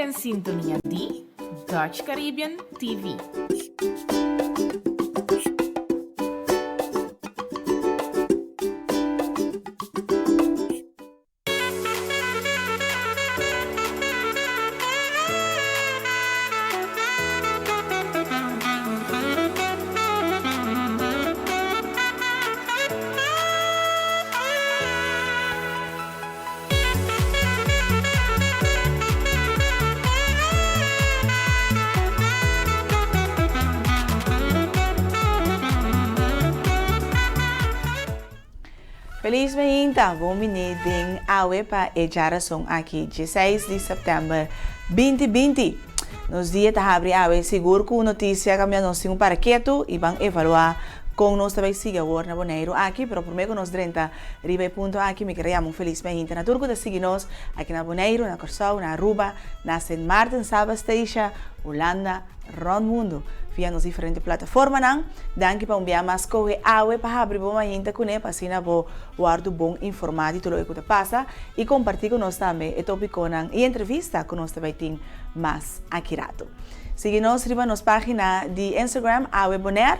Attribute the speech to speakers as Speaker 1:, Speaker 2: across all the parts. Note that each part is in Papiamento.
Speaker 1: den sintonia di Dutch Caribbean TV.
Speaker 2: Feliz mainta, bon bini den awe pa e djarason aki, 16 di september 2020. Nos dia ta habri awe sigur ku notisia kambia nos tin un para ketu i ban evaluá kon nos ta bai sigui awor na Boneiru aki, pero promé ku nos drenta Riba e punto aki mi kere yama un felis mainta na tur ku ta sigui nos aki na Boneiru, na Kòrsou, na Aruba, na Sint Maarten, Saba, Statia, Hulanda, rònt mundu via nos diferente plataformanan. Danki pa un bia mas kohe awe pa habri bo mainta kuné pa asina bo wòrdu bon informá di tur loke ku ta pasa i kompartí ku nos tambe e topikonan i entrevista ku nos ta bai tin mas aki ratu. Sigui nos riba nos página di Instagram Awe Bonaire.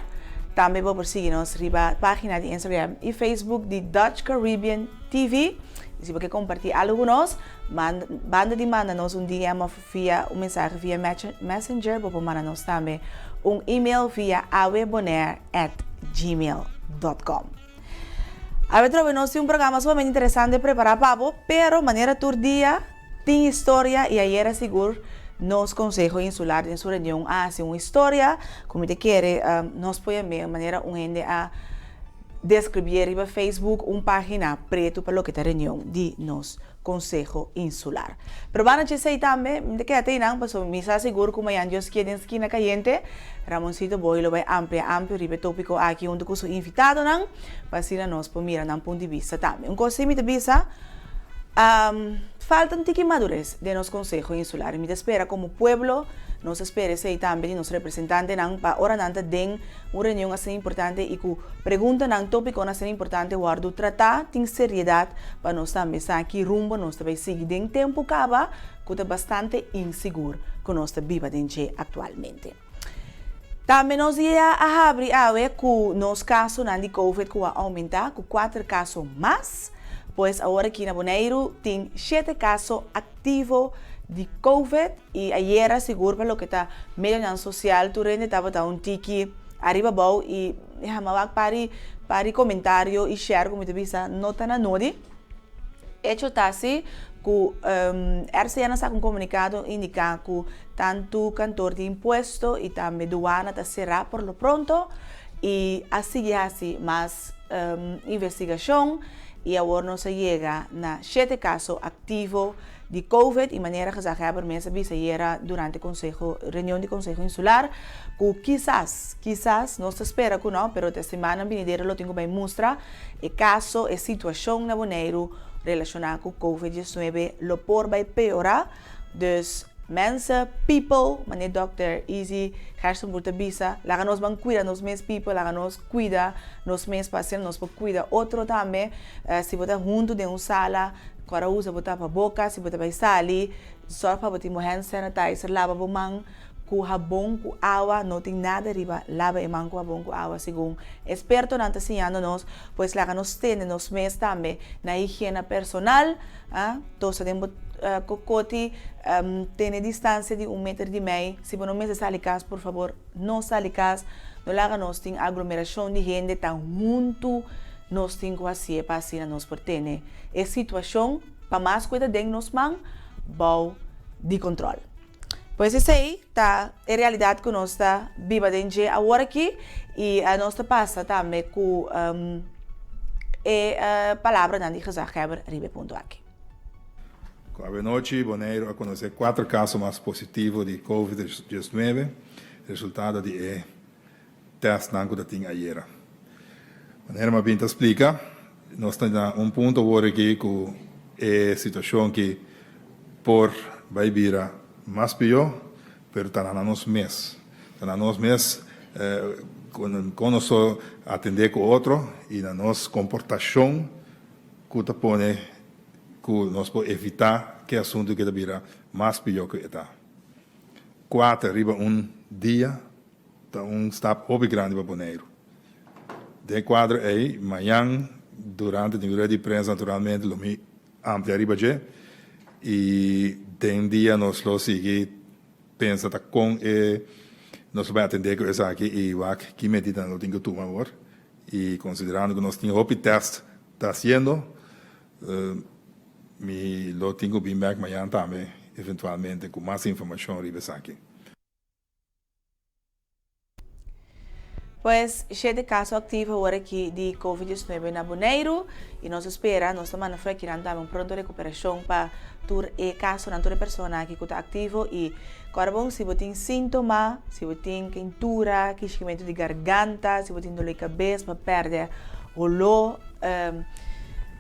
Speaker 2: Tambe bo por sigui nos riba página di Instagram i Facebook di Dutch Caribbean TV. I si bo ke kompartí algu ku nos, manda, banda di manda nos un DM òf via un mensahe via Messenger, bo por manda nos tambe un email via awebonaire at gmail dot com. Awe trobe nos tin un programa sumamente interesante prepará pa bo, pero manera tur dia, Tin historia y ayera sigur nos Conseho Insular den su reunion a haci un historia cu mi ta kere nos por yam'e manera un hende a describié riba Facebook un pagina preto pa loke ta reunion di nos Conseho Insular. Pero banda dje esey tambe mi ta keda te einan pasobra mi sa sigur cu mañan Dios kier den Skina Cayente Ramoncito Boy lo bay amplia amplio riba e topico aki hunto cu su invitadonan pa asina nos por mira nan punto di bista tambe. Un cos si mi ta bisa. Falta un tiki madurez den nos Conseho Insular y mi ta spera como pueblo nos ta spera esey tambe di nos representantenan pa ora nan ta den un reunion asina importante y cu preguntanan, topiconan asina importante wordo trata tin seriedad pa nos tambe sa ki rumbo nos ta bay sigui den tempo caba cu ta bastante insigur cu nos ta biba den dje actualmente. Tambe nos dia a habri awe cu nos casonan di covid cu a aumenta cu cuater caso mas. Pues awor aki na Boneiru tin shete kaso aktivo di covid i ayera sigur pa loke ta medionan sosial tur hende tabata un tiki ariba abou i hama wak pari pari komentario i share ku mi ta bisa no ta na nodi. Echo ta si ku RCN a saka un komunikado indiká ku tantu kantor di impuesto i tambe duana ta será por lo pronto i a sigui hasi mas investigashon i awor nos a yega na shete kaso aktivo di covid i manera gezaghebber mes a bisa ayera durante konseho reunion di konseho insular ku kisas kisas nos ta spera ku no pero ta simannan binidero lo tin ku bai mustra e kaso e situashon na Boneiru relashoná ku covid diesnuebe lo por bai peorá. Dus mensen, people, manera dòkter Izzy Gerstenboer ta bisa, laga nos ban kuida nos mes people, laga nos kuida nos mes pa asina nos por kuida otro tambe. Si bo ta huntu den un sala, kòrda usa bo tapa boka, si bo ta bai sali, sòrg pa bo tin bo hand sanitizer, laba bo man ku habon ku awa, no tin nada riba laba e man ku habon ku awa segun espertonan ta siñando nos, pues laga nos tene nos mes tambe na higiena personal. Tosa den bo kokoti, tene distansia di un meter di mei. Si bo no mester sali kas, por fabor no sali kas. No laga nos tin aglomerashon di hende ta huntu. Nos tin ku hasié pa asina nos por tene e situashon pa mas ku e ta den nos man bou di kontròl. Pues esei ta e realidat ku nos ta biba den dje awor aki i nos ta pasa tambe ku e palabranan di gezaghebber riba e punto aki.
Speaker 3: Ku awenochi Boneiru a konosé kuater kaso mas positivo di Covid diesnuebe, resultado di e tèstnan ku ta tin ayera. Manera mi a bin ta splika, nos ta na un punto awor aki ku e situashon ki por bai bira mas pió, pero ta na nos mes. Ta na nos mes kon nos ta atendé ku otro i na nos komportashon ku ta pone ku nos por evitá ku e asuntu ki ta bira mas pió ku e ta. Kuater riba un dia ta un stap hopi grandi pa Boneiru. Den e kuadro ei, mañan durante di un rueda di prensa naturalmente lo mi amplia riba dje i den dia nos lo sigui pensa ta kon e nos lo bai atendé ku esaki i wak ki medidanan lo tin ku tuma awor i konsiderando ku nos tin hopi tèst ta hasiendo Mi lo tin ku bin bèk mañan tambe eventualmente ku mas informashon riba esaki.
Speaker 2: Pues, shete kaso aktivo awor aki di Covid 19 na Boneiru i nos ta spera, nos ta manda for akinan tambe un pronto rekuperashon pa tur e kasonan, tur e persona aki ku ta aktivo i kòrda bon si bo tin síntoma, si bo tin keintura, kishkimentu di garganta, si bo tin doló di kabes, bo a pèrdè holó.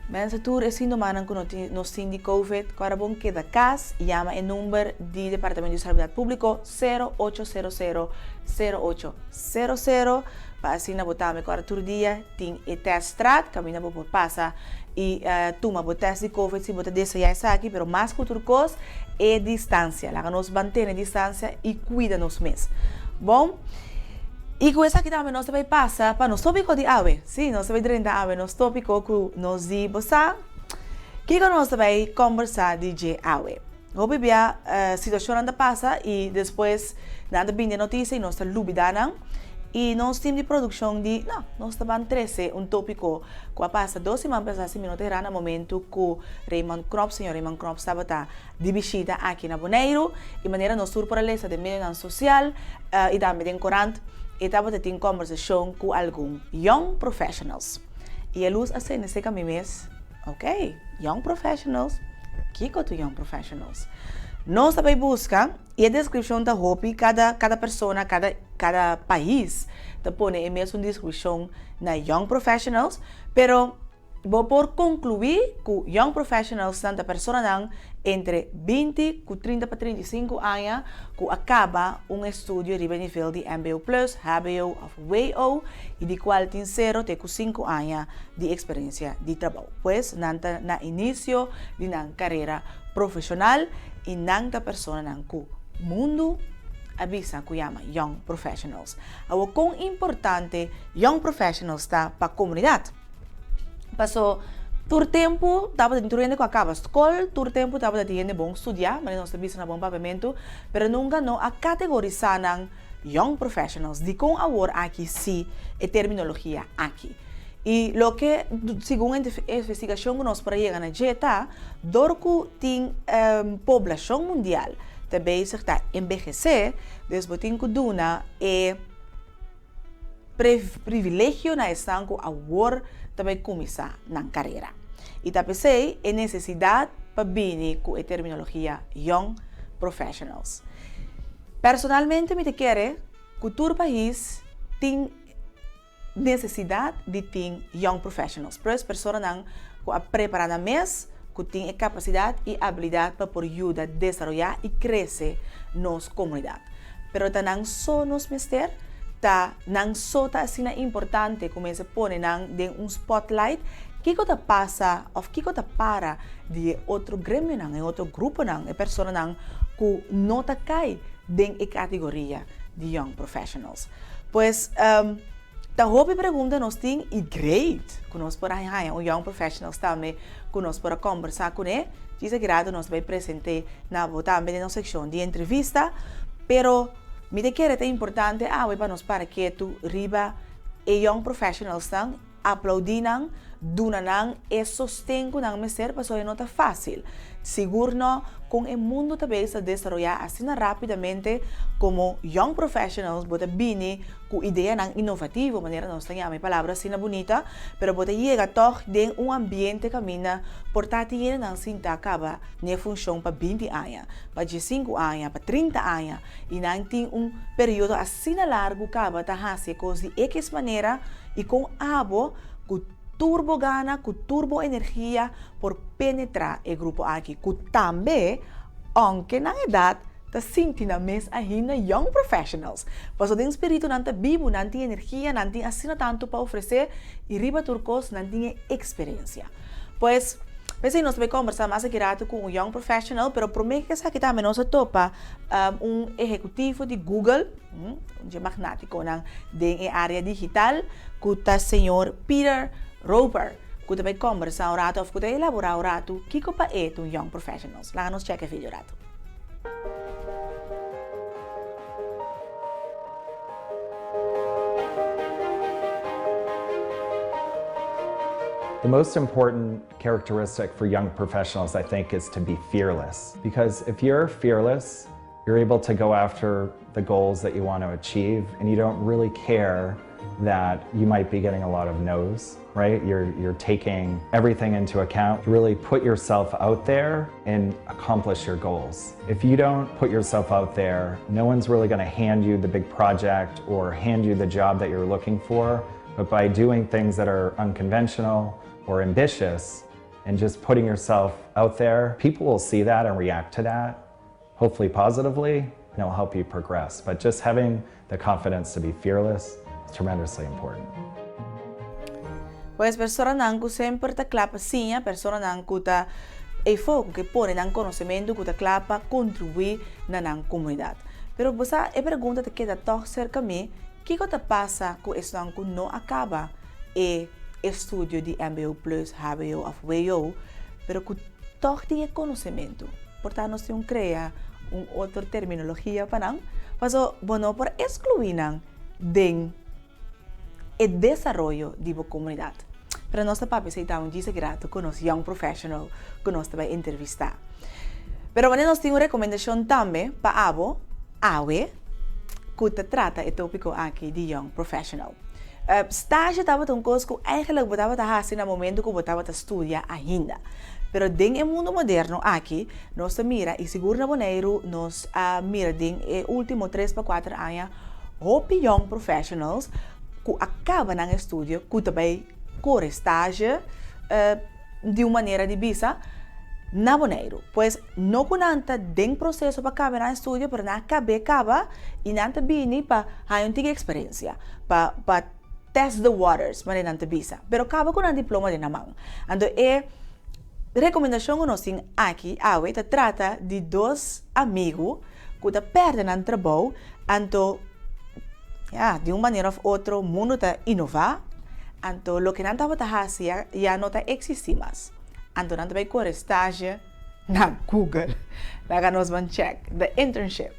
Speaker 2: Mensen tur e sintomanan ku nos tin di covid, ku ora bon keda kas, yama e number di Departamento di Salubridad Públiko sero ocho sero sero sero ocho sero sero pa asina bo tambe ku ora tur dia tin e teststraat kaminda bo por pasa i tuma bo test di covid si bo ta desea esaki, pero mas ku tur kos e distansia, laga nos mantene distansia i kuida nos mes. Bon. I ku esaki tambe nos ta bai pasa pa nos tópiko di awe. Sí, nos ta bai drenta awe nos tópiko ku nos di bo sa kiko nos ta bai kòmbersá di dje awe. Hopi bia situashonnan ta pasa i despues nan ta bini e notisia i nos ta lubidá nan. I nos tim di produkshon di, no, nos ta ban trese un tópiko ku a pasa dos siman pasá si mi no ta erá na momentu ku Raymond Knops, señor Raymond Knops tabata di bishita aki na Boneiru i manera nos tur por a lesa den medionan sosial i tambe den korant e tabata tin kombersashon ku algun young professionals. I e lus a sende seka mi mes, ok, young professionals, kiko tu young professionals? Nos ta bai buska i e deskripshon ta hopi, kada kada persona, kada kada pais ta pone e mesun deskripshon na young professionals, pero Bo por konkluí ku young professionalsnan ta personanan entre 20 ku 30 pa 35 aña ku a kaba un estudio riba e nivel di mbo plus, hbo òf wo i di kual tin sero te ku sinku aña di eksperensia di trabou. Pues nan ta na inisio di nan karera profeshonal i nan ta personanan ku mundu a bisa ku yama young professionals. Awor kon importante young professionals ta pa komunidat? Paso tur tempu tabata tin tur hende ku a kaba skol, tur tempu tabata tin hende bon studiá, manera nos ta bisa na bon papiamentu, pero nunka no a kategorisá nan young professionals. Dikon awor aki si e terminologia aki? I loke segun e investigashon ku nos por a yega na dje ta, dor ku tin poblashon mundial ta bezig ta enbehesé, dus bo tin ku duna e. privilegio na esnan ku awor ta bai kuminsá nan karera. I ta p'esei e nesesidat pa bini ku e terminologia Young Professionals. Personalmente mi ta kere ku tur pais tin nesesidat di tin Young Professionals, pues personanan ku a prepará nan mes, ku tin e kapasidat i abilidat pa por yuda desaroyá i krese nos komunidat. Pero ta nan so nos mester? Ta nan so ta asina importante ku mester pone nan den un spotlight? Kiko ta pasa òf kiko ta para di e otro gremionan, e otro gruponan, e personanan ku no ta kai den e kategoria di young professionals? Pues, ta hopi pregunta nos tin i great ku nos por a haña un young professionals tambe ku nos por a kòmbersá kuné. Djis aki rato nos ta bai present'é na bo tambe den nos sekshon di entrevista. Pero mi ta kere ta importante awe pa nos para ketu riba e young professionalsnan, aplaudí nan, duna nan e sosten ku nan mester pasobra e no ta fásil. Sigur no kon e mundu ta bezig ta desaroyá asina rápidamente komo young professionals bo ta bini ku ideanan inovativo, manera nos ta yama e palabra asina bunita, pero bo ta yega tòg den un ambiente kaminda por ta tin hendenan sintá kaba n'e funshon pa 20 aña, pa 15 aña, pa 30 aña, i nan tin un periodo asina largu kaba ta hasi e kos di ekis manera i kon abo ku tur bo gana, ku tur bo energia por penetrá e grupo aki, ku tambe, ounke nan edat, ta sinti nan mes ainda young professionals. Pasobra den spiritu nan ta bibu, nan tin energia, nan tin asina tantu pa ofresé i riba tur kos nan tin e eksperensia. Pues, P'esei nos ta bai kombersá mas aki ratu ku un young professional, pero promé ku esaki tambe nos a topa un ehekutivo di Google, un dje magnátikonan den e área digital, ku ta señor Peter Roper, ku ta bai kombersá un ratu òf ku ta elaborá un ratu kiko pa e ta un young professionals. Laga nos chèk e video ratu.
Speaker 4: The most important characteristic for young professionals, I think, is to be fearless. Because if you're fearless, you're able to go after the goals that you want to achieve, and you don't really care that you might be getting a lot of no's, right? You're, you're taking everything into account. Really put yourself out there and accomplish your goals. If you don't put yourself out there, no one's really going to hand you the big project or hand you the job that you're looking for. But by doing things that are unconventional or ambitious and just putting yourself out there, people will see that and react to that, hopefully positively, and it'll help you progress. But just having the confidence to be fearless is tremendously important.
Speaker 2: Pues personanan ku semper ta kla pa siña, personanan ku ta eifó, ku ke pone nan konosementu, ku ta kla pa kontribuí na nan komunidat. Pero bo sa, e pregunta ta keda tòg serka mi, kiko ta pasa ku esnan ku no a kaba e estudio di mbo plus, hbo òf wo, pero ku tòg tin e konosementu? Por ta nos tin un krea un otro terminologia pa nan, paso bo no por eskluí nan den e desaroyo di bo komunidat. Pero nos ta papia esei ta un djis aki rato ku nos young professional ku nos ta bai entrevistá. Pero wanneer nos tin un rekomendashon tambe pa abo awe ku ta trata e topiko aki di young professional. Stage tabata un kos ku eigenlijk bo tabata hasi na momento ku bo tabata studia ainda. Pero den e mundo moderno aki nos ta mira i sigur na Boneiru nos a mira den e ultimo tres pa kuater aña Hopi young professionals ku a kaba nan estudio ku ta bai kore stage di un manera di bisa na Boneiru. Pues no ku nan ta den proseso pa kaba nan estudio pero nan a kab'é kaba i nan ta bini pa haña un tiki eksperensia, pa pa test the waters manera nan ta bisa. Pero kaba ku nan diploma den nan man. Anto e rekomendashon ku nos tin aki awe ta trata di dos amigu ku ta pèrdè nan trabou, anto ya, di un manera òf otro mundu ta inová, anto loke nan tabata hasi ya ya no ta eksistí mas. Anto nan ta bai kore stage na Google. Laga nos ban chèk The Internship.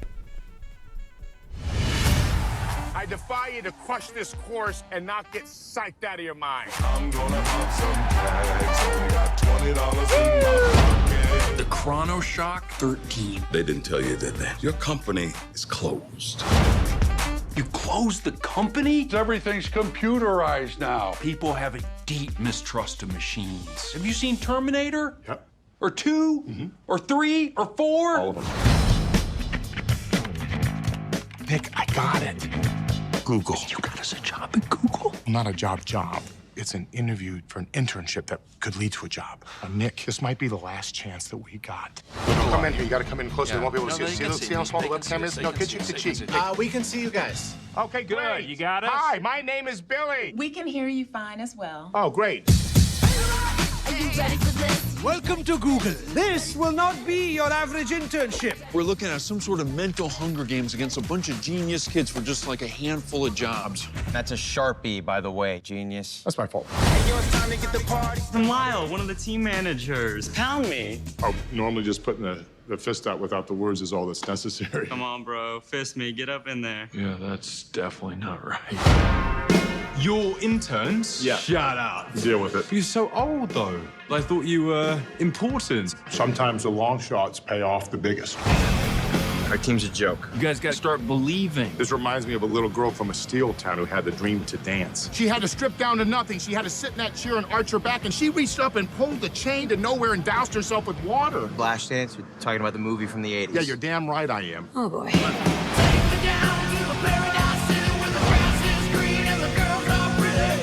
Speaker 5: I defy you to crush this course and not get psyched out of your mind.
Speaker 6: I'm gonna pop some tags. Only got $20 in my pocket.
Speaker 7: The Chronoshock 13.
Speaker 6: They didn't tell you, did they? Your company is closed.
Speaker 7: You closed the company?
Speaker 8: Everything's computerized now.
Speaker 7: People have a deep mistrust of machines. Have you seen Terminator?
Speaker 6: Yep.
Speaker 7: Or 2
Speaker 6: Mm-hmm.
Speaker 7: Or 3? Or 4?
Speaker 6: All of them.
Speaker 5: Nick, I got it. Google.
Speaker 7: You got us a job at Google?
Speaker 5: Not a job job. It's an interview for an internship that could lead to a job. Uh, Nick, this might be the last chance that we got. Come in here. You got to come in closer. They won't be able to
Speaker 9: No,
Speaker 5: see us.
Speaker 9: they
Speaker 5: See,
Speaker 9: can
Speaker 5: the-
Speaker 9: see
Speaker 5: see how
Speaker 9: me.
Speaker 5: small the
Speaker 9: They can see
Speaker 5: webcam
Speaker 9: us.
Speaker 5: is?
Speaker 9: They
Speaker 5: No,
Speaker 9: can
Speaker 5: get
Speaker 9: see
Speaker 5: cheek
Speaker 9: us.
Speaker 5: to
Speaker 9: They can
Speaker 5: cheek.
Speaker 9: see us.
Speaker 10: We can see you guys.
Speaker 5: Okay, great.
Speaker 9: You got us?
Speaker 5: Hi, my name is Billy.
Speaker 1: We can hear you fine as well.
Speaker 5: Oh, great.
Speaker 10: Welcome to Google. This will not be your average internship.
Speaker 11: We're looking at some sort of mental hunger games against a bunch of genius kids for just like a handful of jobs.
Speaker 9: That's a Sharpie, by the way, genius.
Speaker 5: That's my fault.
Speaker 12: I'm Lyle, one of the team managers. Pound me.
Speaker 8: Oh, normally just putting the, the fist out without the words is all that's necessary.
Speaker 12: Come on, bro. Fist me. Get up in there.
Speaker 11: Yeah, that's definitely not right.
Speaker 13: You're interns?
Speaker 8: Yeah.
Speaker 13: Shut up.
Speaker 8: Deal with it.
Speaker 13: You're so old, though. I thought you were important.
Speaker 8: Sometimes the long shots pay off the biggest.
Speaker 9: Our team's a joke.
Speaker 11: You guys gotta start believing.
Speaker 8: This reminds me of a little girl from a steel town who had the dream to dance.
Speaker 5: She had to strip down to nothing. She had to sit in that chair and arch her back, and she reached up and pulled the chain to nowhere and doused herself with water.
Speaker 9: Flashdance, we're talking about the movie from the 80s.
Speaker 5: Yeah, you're damn right I am.
Speaker 1: Oh boy.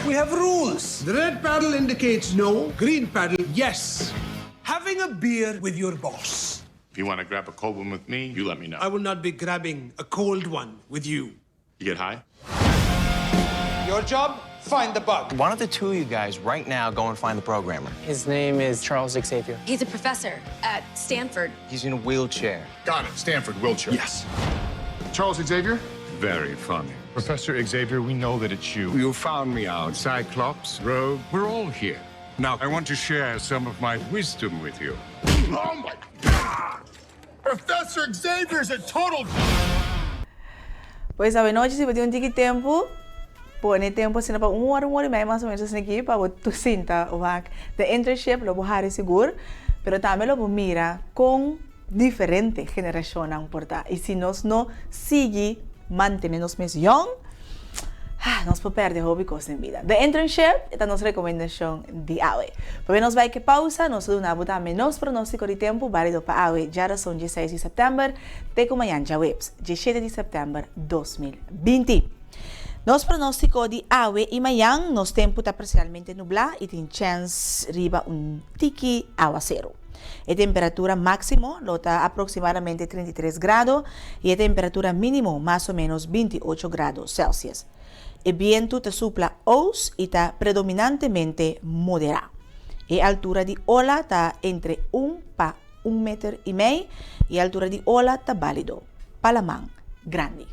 Speaker 10: We have rules. The red paddle indicates no, green paddle, yes. Having a beer with your boss.
Speaker 8: If you want to grab a cold one with me, you let me know.
Speaker 10: I will not be grabbing a cold one with you.
Speaker 8: You get high?
Speaker 10: Your job? Find the bug.
Speaker 9: Why don't the two of you guys right now go and find the programmer?
Speaker 14: His name is Charles Xavier.
Speaker 15: He's a professor at Stanford.
Speaker 9: He's in a wheelchair.
Speaker 5: Got it. Stanford wheelchair.
Speaker 8: Yes.
Speaker 5: Charles Xavier?
Speaker 8: Very funny.
Speaker 5: Professor Xavier, we know that it's you.
Speaker 8: You found me out. Cyclops, Rogue, we're all here. Now, I want to share some of my wisdom with you.
Speaker 5: Oh my God! Professor Xavier's a total.
Speaker 2: Pues awenochi si bo tin un tiki tempu, pone tempu asina pa un ora, un ora y mei mas o menos asina aki pa bo tur sinta wak The Internship, lo bo hari sigur, pero tambe lo bo mira kon diferente generashonnan por ta y si nos no sigui mantene nos mes yong, nos por perde hopi kos den bida. The Internship e ta nos rekomendashon di awe. Pabia nos bai ke pausa, nos ta duna bo tambe nos pronóstiko di tempu bálido pa awe, djarason dieseis di sèptèmber te ku mañan djaweps, diesshete di sèptèmber 2020. Nos pronóstiko di awe i mañan, nos tempu ta parsialmente nublá i tin chèns riba un tiki awaseru. E temperatura máksimo lo ta aproksimadamente 33 grado i e temperatura mínimo mas o ménos 28 grado Celsius. E bientu ta supla oos i ta predominantemente moderá. E altura di ola ta entre un pa un meter i mei i e altura di ola ta bálido pa laman grandi.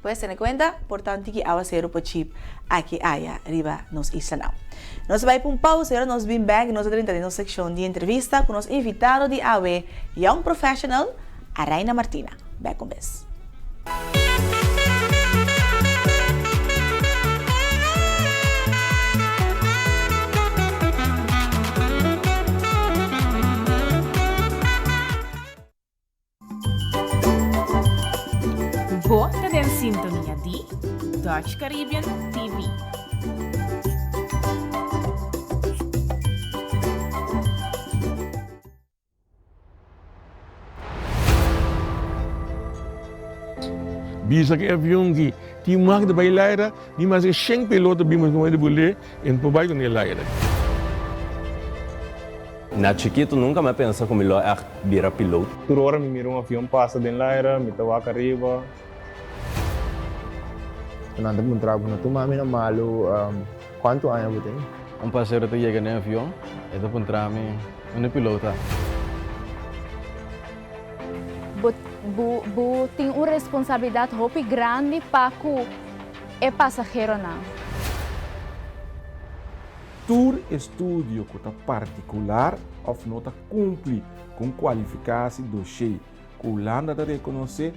Speaker 2: Pues tene kuenta, por ta un tiki awaseru por chip aki aya riba nos islanan. Nos ta bai pa un pausa i ora nos bin bek nos ta drenta den nos sekshon di entrevista ku nos invitado di awe, Young Professional, Araina Martina. Bek un bes.
Speaker 1: Bo ta den sintonia di Dutch Caribbean TV.
Speaker 16: Bisa ku e avion ki tin mak ta bai laira, ni mas ke shen piloto bin mas di bul'é e no por bai ku ne laira.
Speaker 17: Na chikitu nunka mi a pensa ku mi lo ègt bira pilot.
Speaker 18: Tur ora mi mira un avion pasa den laira, mi ta wak ariba.
Speaker 19: Nan ta puntra bo, no tuma mi na malu, kuantu aña bo tin?
Speaker 20: Un pasero ta yega den avion, e ta puntra mi, Unda pilot ta?
Speaker 21: Bo bo bo tin un responsabilidat hopi grandi pa ku e pasaheronan.
Speaker 22: Tur estudio ku ta partikular òf no ta kumpli ku un kualifikasi doshé ku Hulanda ta rekonosé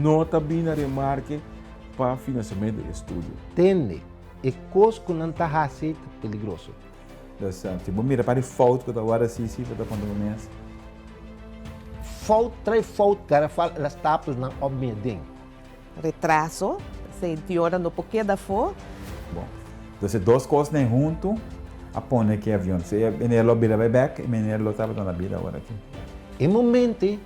Speaker 22: no ta bini na remarke pa finansiamentu di estudio.
Speaker 23: Tende, e kos ku nan ta hasi ta peligroso.
Speaker 24: Dus si bo mira pa di fout ku ta wòrdu hasi si bo ta konta bo mes.
Speaker 23: Fout trae fout garafal el a stapel nan op mi den.
Speaker 25: Retraso, senti ora no por keda afó.
Speaker 24: Bon, dus e dos kosnan huntu a pone ku e avion. Si e meneer lo bira bai bèk, e meneer lo tabata na bida awor aki.
Speaker 23: E momente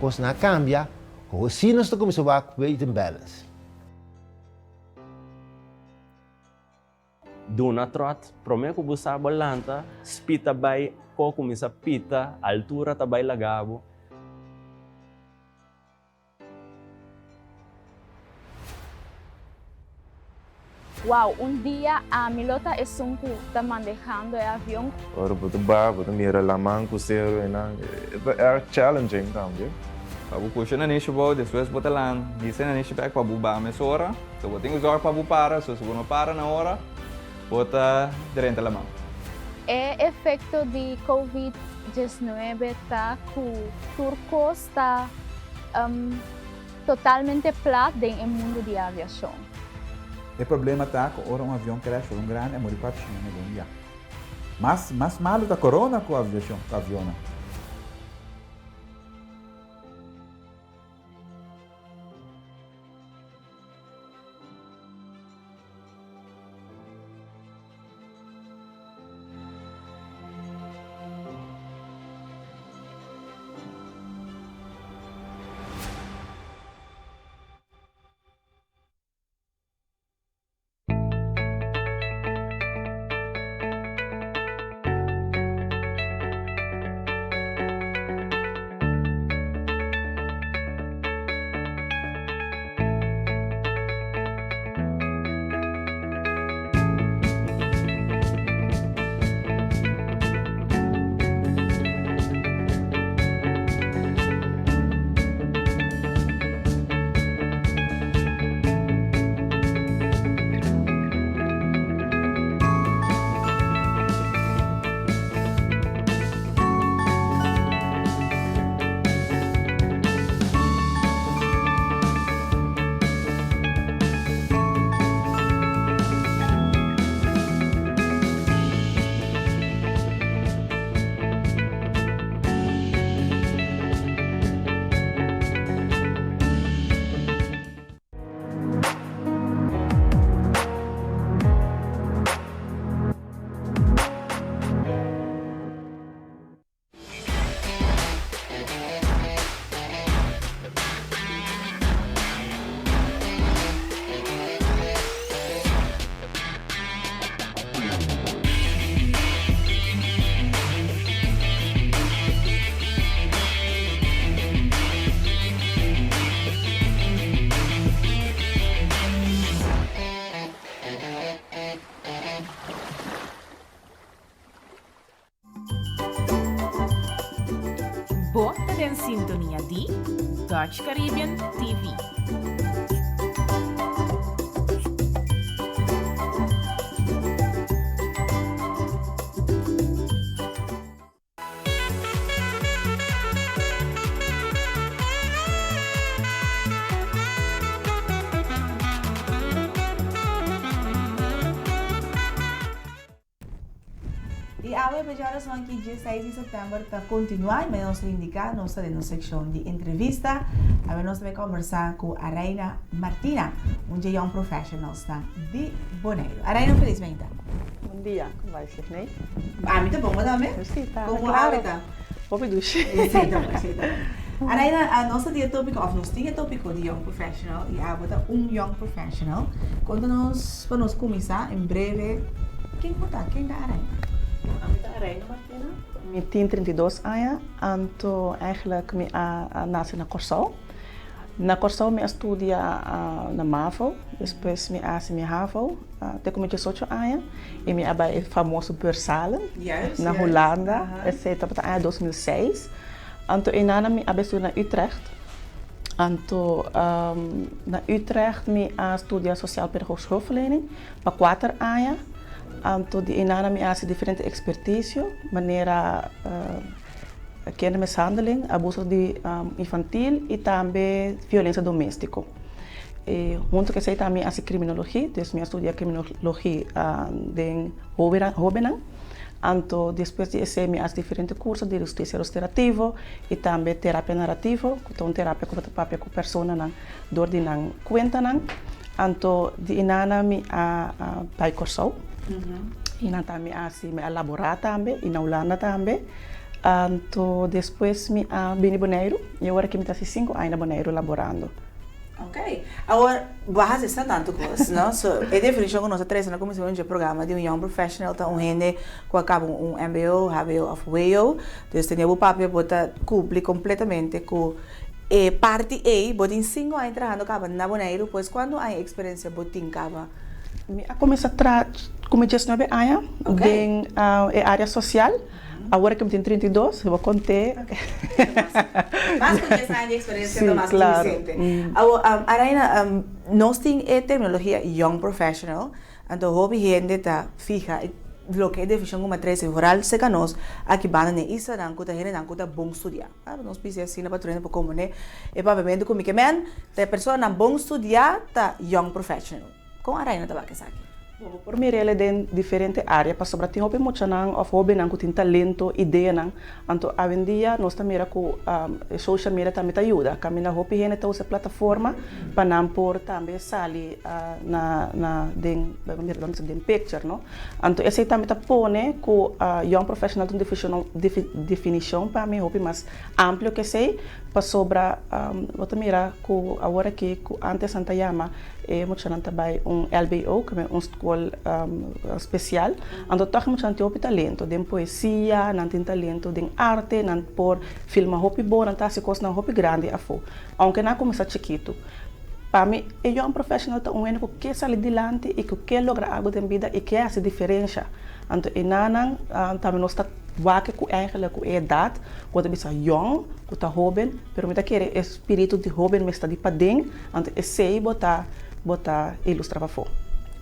Speaker 23: kosnan a kambia, hosi nos ta kuminsá wak weight and balance.
Speaker 17: Duna tròt, promé ku bo sa bo lanta, speed ta bai, ko kuminsá pita, altura ta bai laga bo.
Speaker 21: Wow, un dia ami lo ta esun ku ta mandehando e avion.
Speaker 26: Ora bo ta bai, bo ta mira laman ku seru einan. E ta erg challenging tambe.
Speaker 27: Pa bo pusha nanishi bou, despues bo ta lan hisa e nanishi bek pa bo baha mesora. So bo tin ku zorg pa bo para, so si bo no para na ora, bo ta drenta laman.
Speaker 21: E efekto di covid 19 ta ku tur kos ta totalmente plat den e mundu di aviashon.
Speaker 24: E problema ta ku ora un avion crash for un grandi a muri 400 hende den dia. Mas mas malu ta corona ku aviashon ku avionnan.
Speaker 1: Dutch Caribbean TV.
Speaker 2: I awe bejaresnan ki dje seis di sèptèmber ta kontinuá i manera nos ta indiká nos ta den nos sekshon di entrevista. Awe nos ta bai kòmbersá ku Araina Martina, un dje young professionalsnan di Boneiru. Araina felis meinta.
Speaker 3: Bon dia, kon bai Sydney?
Speaker 2: Ami ta bon, bo tambe?
Speaker 3: Si, ta
Speaker 2: Komo awe ta?
Speaker 3: Hopi dushi.
Speaker 2: Esei ta bon, esei ta bon. Araina, nos ta tin e tópiko òf nos tin e tópiko di young professional i abo ta un young professional. Konta nos pa nos kuminsá en breve ken bo ta, ken ta Araina?
Speaker 3: Ami ta Araina Martina, mi tin 32 aña, anto eigenlijk mi a nase na Kòrsou. Na Kòrsou mi a studia na mavo, despues mi a hasi mi havo te ku mi diesocho aña i mi a bai e famoso Beursalen na Hulanda, esei tabata aña 2006. Anto einan mi a bai studia na Utrecht, anto na Utrecht mi a studia Sociaal Pedagogisch Hulpverlening pa kuater aña, anto di einan mi a hasi diferente ekspertisio manera. Kindermishandeling, abuso di infantil y tambe violencia domestico. Y hunto cu esey tambe mi haci criminologie, dus mi a studia criminologie den hobennan. Anto despues di esey mi a haci diferente curso di husticia restaurativo y tambe terapia narrativo, cu ta un terapia cu bo ta papia cu personanan door di nan cuentanan. Anto di inana mi a bay Corsou. Y nan tambe mi a haci, mi a labora tambe y na Hulanda tambe. Anto despues mi a bini Boneiru y awor aki mi ta haci cinco aña na Boneiru laborando.
Speaker 2: Ok. Awor, bo a haci asina tanto cos, no? So, e definicion cu nos a trece na cuminsamentu dje programa di un young professional ta un hende cu a caba un mbo, hbo of wo. Dus tene bo papia bo ta cumpli completamente cu e parti ey. Bo tin cinco aña trahando caba na Boneiru, pues cuanto aña experiencia bo tin caba?
Speaker 3: Mi a cuminsa traha cu mi diesnuebe aña den e area social. Awor cu mi tin 32, bo conte.
Speaker 2: Mas cu dies aña di experiencia ta mas cu suficiente. Awor, Araina, nos tin e terminologia young professional, anto hopi hende ta fiha loke e definicion cu mi a trece, vooral cerca nos aki banda den islanan cu ta hendenan cu ta bon studia. Nos bisa asina pa tur hende por comprende e papiamentu cu mi ke men, ta e personanan bon studia ta young professional. Con Araina ta wak esaki?
Speaker 3: Bo bo por mir'el den diferente area pasobra tin hopi muchanan of hobennan cu tin talento, ideanan. Anto awendia nos ta mira cu e social media tambe ta yuda. Caminda hopi hende ta usa e plataforma pa nan por tambe sali na na den den picture no. Anto esey tambe ta pone cu young professional ta un definicion pa mi hopi mas amplio cu esey pasobra bo ta mira cu awor aki cu antes nan ta yama E muchanan ta bai un LBO, ku un skol spesial. Anto tòg e muchanan tin hopi talento den poesia, nan tin talento den arte, nan por filma hopi bon, nan ta hasi kosnan hopi grandi afó, ounke nan a kuminsá chikitu. Pa mi, e young professional ta un hende ku ke sali dilanti i ku ke logra algu den bida i ke hasi diferensha. Anto e nannan tambe nos ta wak ku eigenlijk ku e edat ku ta bisa yòn, ku ta hóben, pero mi ta kere e spiritu di hóben mester di paden. Anto esei bo ta bo ta ilustra pafó.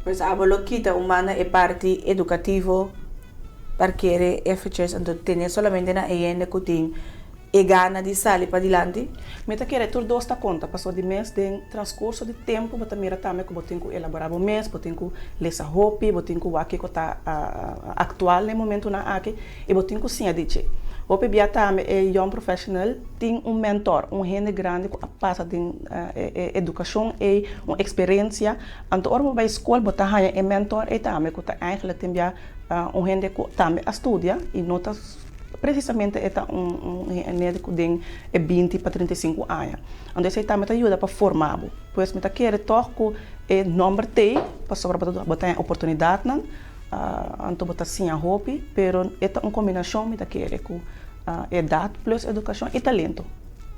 Speaker 2: Pues abo lo kita un banda e parti edukativo parkere eventjes anto tene solamente na e hende ku tin e gana di sali padilanti?
Speaker 3: Mi ta kere tur dos ta konta pasobra di mes den transkurso di tempu bo ta mira tambe ku bo tin ku elaborá bo mes, bo tin ku lesa hopi, bo tin ku wak kiko ta aktual na e momentunan aki i bo tin ku siña di dje. Hopi bia tambe e young professional tin un mentor, un hende grandi ku a pasa den e edukashon ei, un eksperensia. Anto ora bo bai skol bo ta haña e mentor ei tambe ku ta eigentlik tin bia un hende ku tambe a studia i no ta presisamente e ta un hende ku den e binti pa 35 aña. Anto esei tambe ta yuda pa forma bo. Pues mi ta kere tòg ku e nòmber t'ei pasobra bo ta haña oportunidatnan, anto bo ta siña hopi, pero e ta un kombinashon mi ta kere ku edat plus edukashon i talento.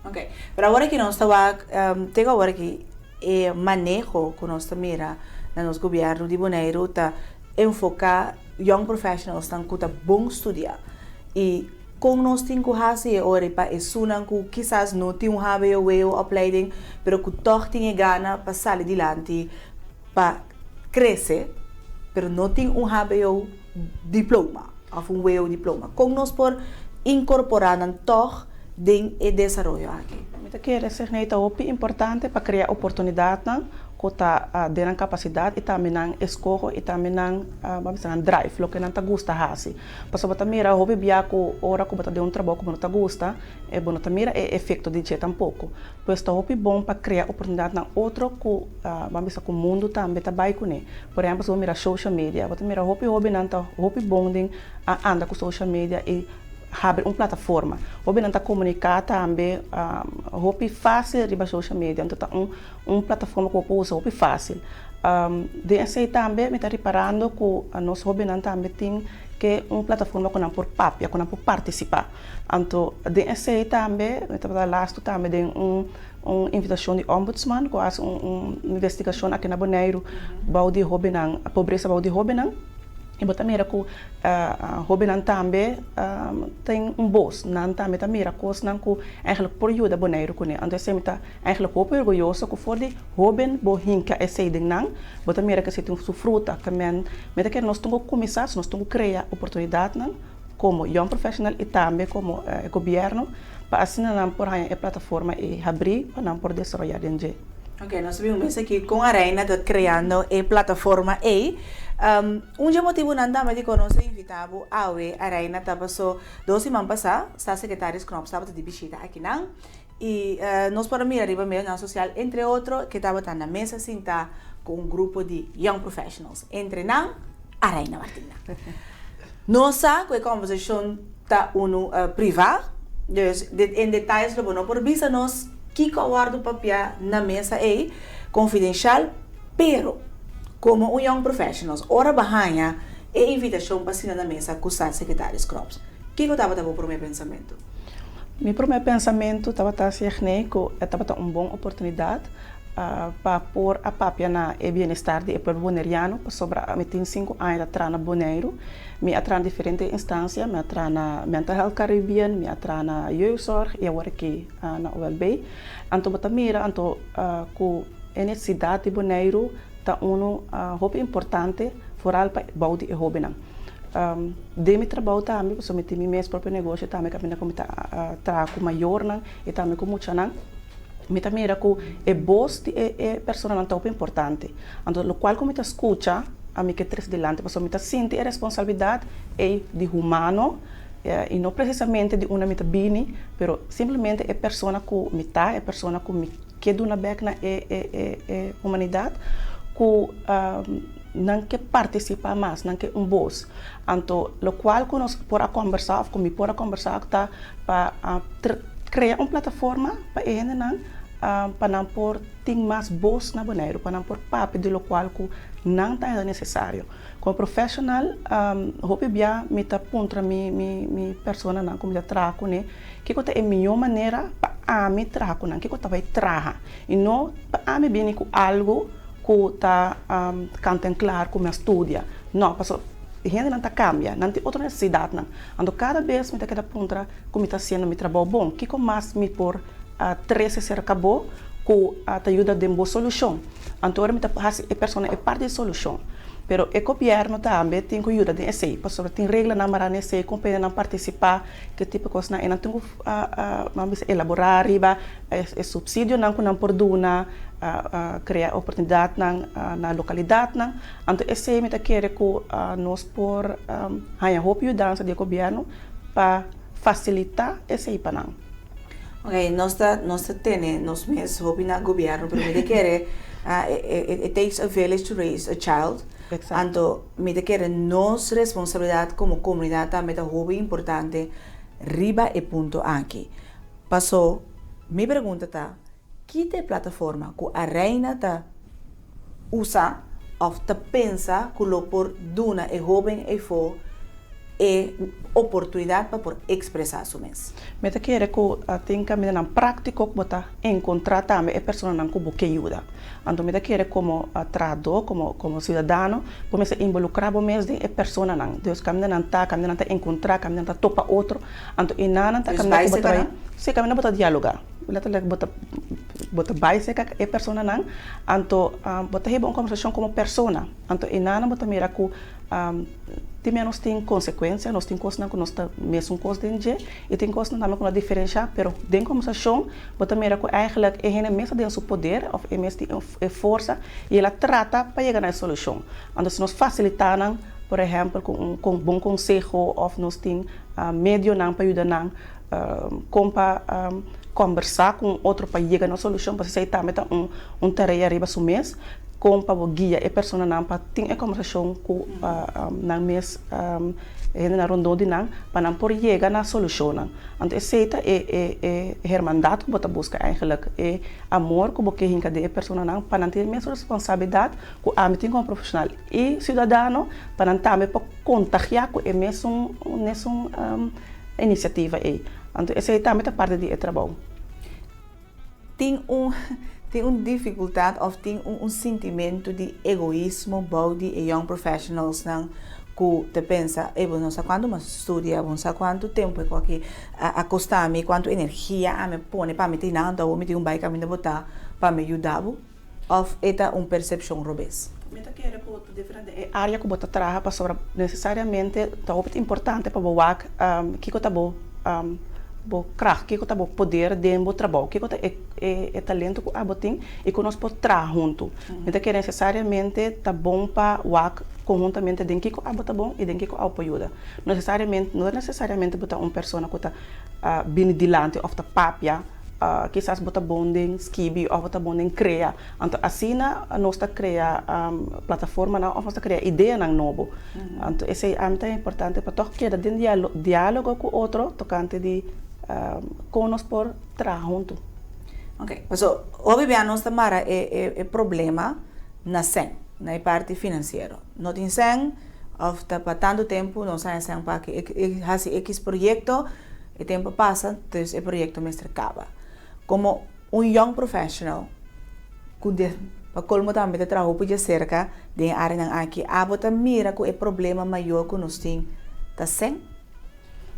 Speaker 2: Ok, pero awor aki nos ta wak, te ku awor aki e maneho ku nos ta mira na nos gobièrnu di Boneiru ta enfoká young professionalsnan ku ta bon studiá i. Kon nos tin ku hasi e ora pa esunnan ku kisas no tin un hbo, wo opleiding, pero ku tòg tin e gana pa sali dilanti pa krese, pero no tin un hbo diploma òf un wo diploma? Kon nos por inkorporá nan tòg den e desaroyo aki?
Speaker 3: Mi ta kere seg ta hopi importante pa krea oportunidatnan ku ta den nan kapasidat i tambe nan eskoho i tambe nan, ban bisa, nan drive, loke nan ta gusta hasi. Pasobra bo ta mira hopi bia ku ora ku bo ta den un trabou ku bo no ta gusta, e bo no ta mira e efekto di dje tampoko. Pues ta hopi bon pa krea oportunidatnan otro ku, ban bisa, ku mundu tambe ta bai kuné. Por ehèmpel si bo mira social media, bo ta mira hopi hóbennan ta hopi bon den a anda ku social media i habri un plataforma. Hóbennan ta komuniká tambe hopi fásil riba social media, anto ta un un plataforma ku bo por usa hopi fásil. Den esei tambe mi ta riparando ku nos hóbennan tambe tin ke un plataforma ku nan por papia, ku nan por partisipá. Anto den esei tambe mi tabata lastu tambe den un un invitashon di Ombudsman ku a hasi un un investigashon aki na Boneiru bou di hóbennan, pobresa bou di hóbennan. I bo ta mira ku hóbennan tambe tin un bos, nan tambe ta mira kosnan ku eigenlijk por yuda Boneiru kuné. Anto esei mi ta eigenlijk hopi orguyoso ku for di hóben bo hinka esei den nan, bo ta mira ku esei tin su fruta. Ke men mi ta kere nos tin ku kuminsá, nos tin ku krea oportunidatnan komo young professional i tambe komo e gobièrnu pa asina nan por haña e plataforma ei habrí pa nan por desaroyá den dje.
Speaker 2: Ok, nos a bin un mes aki con Areina ta creando e plataforma ey. Un dje motibonan tambe dikon nos a invita bo awe Areina ta paso dos siman pasa Staatssecretaris Knops tabata di bishita akinan y nos por a mira riba medionan social entre otro ke tabata na mesa sinta cu un grupo di young professionals entre nan Areina Martina. Nos sa cu e conversacion ta unu priva, dus en detayes lo bo no por bisa nos kiko a wordo papia na mesa ey, confidencial, pero como un young professionals ora bo haña e invitacion pa sinta na mesa cu Staatssecretaris Knops, kiko tabata bo prome pensamento?
Speaker 3: Mi prome pensamento tabata signe cu e tabata un bon oportunidad pa por a papia na e bienestar di e pueblo boneriano pasobra mi tin sinku aña ta traha na Boneiru. Mi a traha na diferente instansia, mi a traha na Mental Health Caribbean, mi a traha na Jeugdzorg i awor aki na OLB. Anto bo ta mira anto ku e nesesidat di Boneiru ta unu hopi importante foral pa bou di e hóbennan. Den mi trabou tambe pasobra mi tin mi mes propio negoshi tambe kaminda ku mi ta traha ku mayornan i tambe ku muchanan. Mi ta mira ku e bos di e e personanan ta hopi importante. Anto lokual ku mi ta skucha ami ke trese dilanti pasobra mi ta sinti e responsabilidat ei di humano i no presisamente di unda mi ta bini, pero simplemente e persona ku mi ta, e persona ku mi ke duna bèk na e e e e humanidat ku nan ke partisipá mas, nan ke un bos. Anto lokual ku nos por a kòmbersá òf ku mi por a kòmbersá ta pa Krea un plataforma pa e hendenan pa nan por tin mas bos na Boneiru, pa nan por papia di lokual ku nan ta haya nesesario. Komo profeshonal hopi bia mi ta puntra mi mi personanan ku mi ta traha kuné kiko ta e mihó manera pa ami traha ku nan, kiko ta bai traha i no pa ami bini ku algu ku ta kant en klar ku mi a studia. No, pasobra e hendenan ta kambia, nan tin otro nesesidatnan. Anto kada bes mi ta keda puntra. Ku mi ta hasiendo mi trabou bon? Kiko mas mi por trese serka bo ku ta yuda den bo solushon? Anto ora mi ta hasi e persona e parti di solushon. Pero e gobièrnu tambe tin ku yuda den esei, pasobra tin reglanan mará na esei, kon p'e nan partisipá, ke tipo di kosnan, e nan tin ku ban bisa elaborá riba e supsidionan ku nan por duna, krea oportunidatnan na lokalidatnan. Anto esei mi ta kere ku nos por haña hopi yudansa di e gobièrnu. pa facilita esey pa nan.
Speaker 2: Ok, nos ta nos ta tene nos mes hopi na gobierno pero mi ta kere it takes a village to raise a child.
Speaker 3: Exacto.
Speaker 2: Anto mi ta kere nos responsabilidad como comunidad tambe ta hopi importante riba e punto aki. Paso mi pregunta ta ki ta e plataforma cu a reina ta usa of ta pensa cu lo por duna e hoben eyfo? e oportunidat pa por ekspresá su mes.
Speaker 3: Mi ta kere ku tin kamindanan práktiko ku bo ta enkontrá tambe e personanan ku bo ke yuda. Anto mi ta kere komo trahadó, komo komo siudadano, bo mester involukrá bo mes den e personanan. Dus kaminda nan ta, kaminda nan ta enkontrá, kaminda nan ta topa otro. Anto e nan ta
Speaker 2: Dus
Speaker 3: kaminda
Speaker 2: bai
Speaker 3: ku bo ta
Speaker 2: serka
Speaker 3: bai,
Speaker 2: nan?
Speaker 3: sí, kaminda bo ta dialogá. Letterlijk bo ta bo ta bai serka e personanan, anto bo ta hiba un kombersashon komo persona. Anto e nan bo ta mira ku Tin mea nos tin konsekuensia, nos tin kosnan ku nos ta mesun kos den dje i tin kosnan tambe ku no diferenshá, pero den kombersashon bo ta mira ku eigentlik e hende mes ta den su poder òf e mes tin e forsa i el a trata pa yega na e solushon. Anto si nos fasilitá nan, por ehèmpel ku un bon konseho òf nos tin medionan pa yuda nan kon pa kòmbersá ku un otro pa yega na un solushon, pasobra esei tambe ta un tarea riba su mes. Kon pa bo guia e personanan pa tin e kombersashon ku nan mes hendenan rondó di nan pa nan por yega na solushonnan. Anto esei ta e e hermandat ku bo ta buska eigentlik, e amor ku bo ke hinka den e personanan pa nan tin e mes responsabilidat ku ami tin komo profeshonal i siudadano pa nan tambe por kontagiá ku e mesun mesun inisiativa ei. Anto esei tambe ta parti di e trabou.
Speaker 2: Tin un tin un dificultad of tin un un sintimento di egoismo bou di e young professionals nan cu ta pensa ey bo no sa cuanto mi a studia, bo no sa cuanto tempo e coki a costa mi, cuanto energia ami a pone pa mi tin nan, anto awor mi tin un bay caminda bo ta pa mi yuda bo of e ta un percepcion robes?
Speaker 3: Mi ta kere cu ta diferente e area cu bo ta traha pasobra necesariamente ta hopi importante pa bo wak kico ta bo bo kracht, kico ta bo poder den bo trabou, kico ta e e talento cu abo tin y cu nos por traha hunto. Mi ta kere necesariamente ta bon pa wak conhuntamente den kico abo ta bon y den kico abo por yuda. Necesariamente no ta necesariamente bo ta un persona cu ta bini dilanti of ta papia. Kisas bo ta bon den skibi òf bo ta bon den krea. Anto asina nos ta krea plataformanan òf nos ta krea ideanan nobo. Anto esei ami ta importante pa tòg keda den diálogo ku otro tokante di kon nos por traha huntu.
Speaker 2: Oke, paso hopi bia nos ta mara e problema na sèn, na e parti finansiero. No tin sèn òf ta pa tantu tempu nos haña sèn pa hasi ekis proyekto. E tempo a pasa, dus e proyecto mester caba. Como un young professional cu de pa colmo tambe ta traha hopi djacerca den e areanan aki, abo ta mira cu e problema mayor cu nos tin ta sen?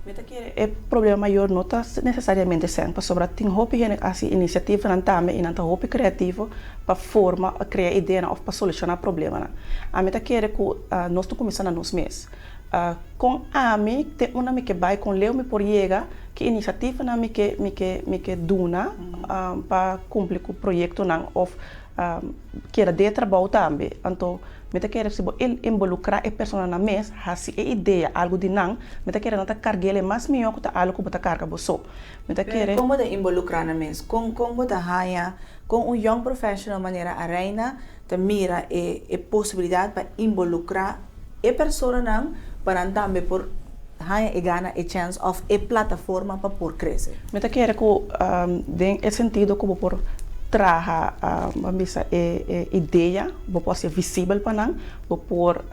Speaker 3: Mi ta kere e problema mayor no ta necesariamente sen, pasobra tin hopi hende cu haci iniciativanan tambe y nan ta hopi creativo pa forma, crea ideanan of pa soluciona problemanan. Ami ta kere cu nos ta cuminsa na nos mes. Kon ami te unda mi ke bai, kon leu mi por yega, ki inisiativanan mi ke mi ke mi ke duna pa kumpli ku proyektonan òf keda den e trabou tambe. Anto mi ta kere si bo involukrá e personanan mes, hasi e idea algu di nan, mi ta kere nan ta karg'el e mas mihó ku ta algu ku bo ta karga bo so. Mi ta kere.
Speaker 2: Pero kon bo ta involukrá nan mes? Kon kon bo ta haña kon un young professional manera Areina ta mira e e posibilidat pa involukrá E personanan pa nan tambe por haña e gana, e chèns òf e plataforma pa por krese.
Speaker 3: Mi ta kere ku den e sentido ku bo por traha, ban bisa, e e idea, bo por hasié visibel pa nan, bo por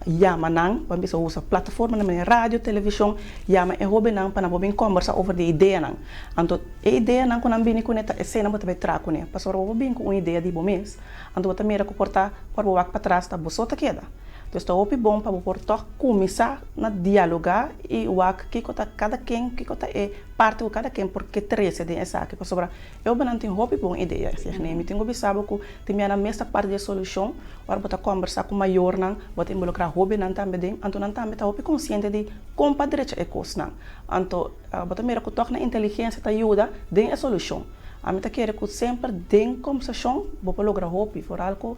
Speaker 3: yama nan, ban bisa usa plataformanan manera radio, televishon, yama e hóbennan pa nan por bin kòmbersá over di e ideanan. Anto e ideanan ku nan bini kuné ta eseinan bo ta bai traha kuné, pasobra bo por bin ku un idea di bo mes, Anto bo ta mira ku por ta ora bo wak patras ta bo so ta keda. Dus ta hopi bon pa bo por tòg kuminsá na dialogá i wak kiko ta kada ken, kiko ta e parti ku kada ken por ke trese den esaki. Pasobra e hobennan tin hopi bon idea. Sieg nee, mi tin ku bisa bo ku tin bia nan mes ta parti di e solushon. Ora bo ta kòmbersá ku mayornan, bo ta involukrá hobennan tambe den, anto nan tambe ta hopi konsiente di kon pa drecha e kosnan. Anto bo ta mira ku tòg nan inteligensia ta yuda den e solushon. Ami ta kere ku semper den kombersashon bo por logra hopi, foral ku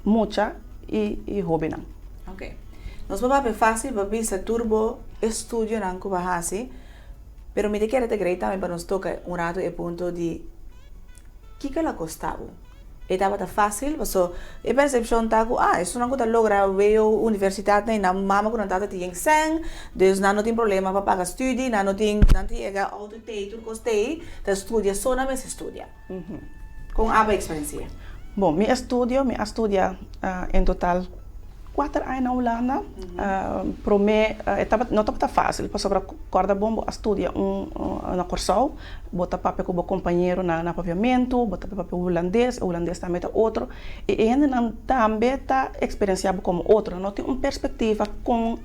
Speaker 3: mucha i i hóbennan.
Speaker 2: Ok. Nos por papia fásil pa bisa tur bo estudionan ku bo a hasi, pero mi ta kere ta grei tambe pa nos toka un ratu e punto di kiko lo a kosta bo. E tabata fásil paso e persepshon ta ku ah esunnan ku ta logra weo universitatnan i nan mama ku nan tata tin yen sèn, dus nan no tin problema pa paga studi, nan no tin nan ta yega outo tei tur kos tei, ta studia so nan mester studia. Kon abo eksperensia?
Speaker 3: Bon, mi estudio, mi a studia en total. Kuater aña na Hulanda. Promé e tabata no tabata fásil pasobra kòrda bon bo a studia un na Kòrsou, bo ta papia ku bo kompañeronan na papiamentu, bo ta papia hulandes, e hulandes tambe ta otro i e hendenan tambe ta eksperensiá bo komo otro, nan no tin un perspektiva kon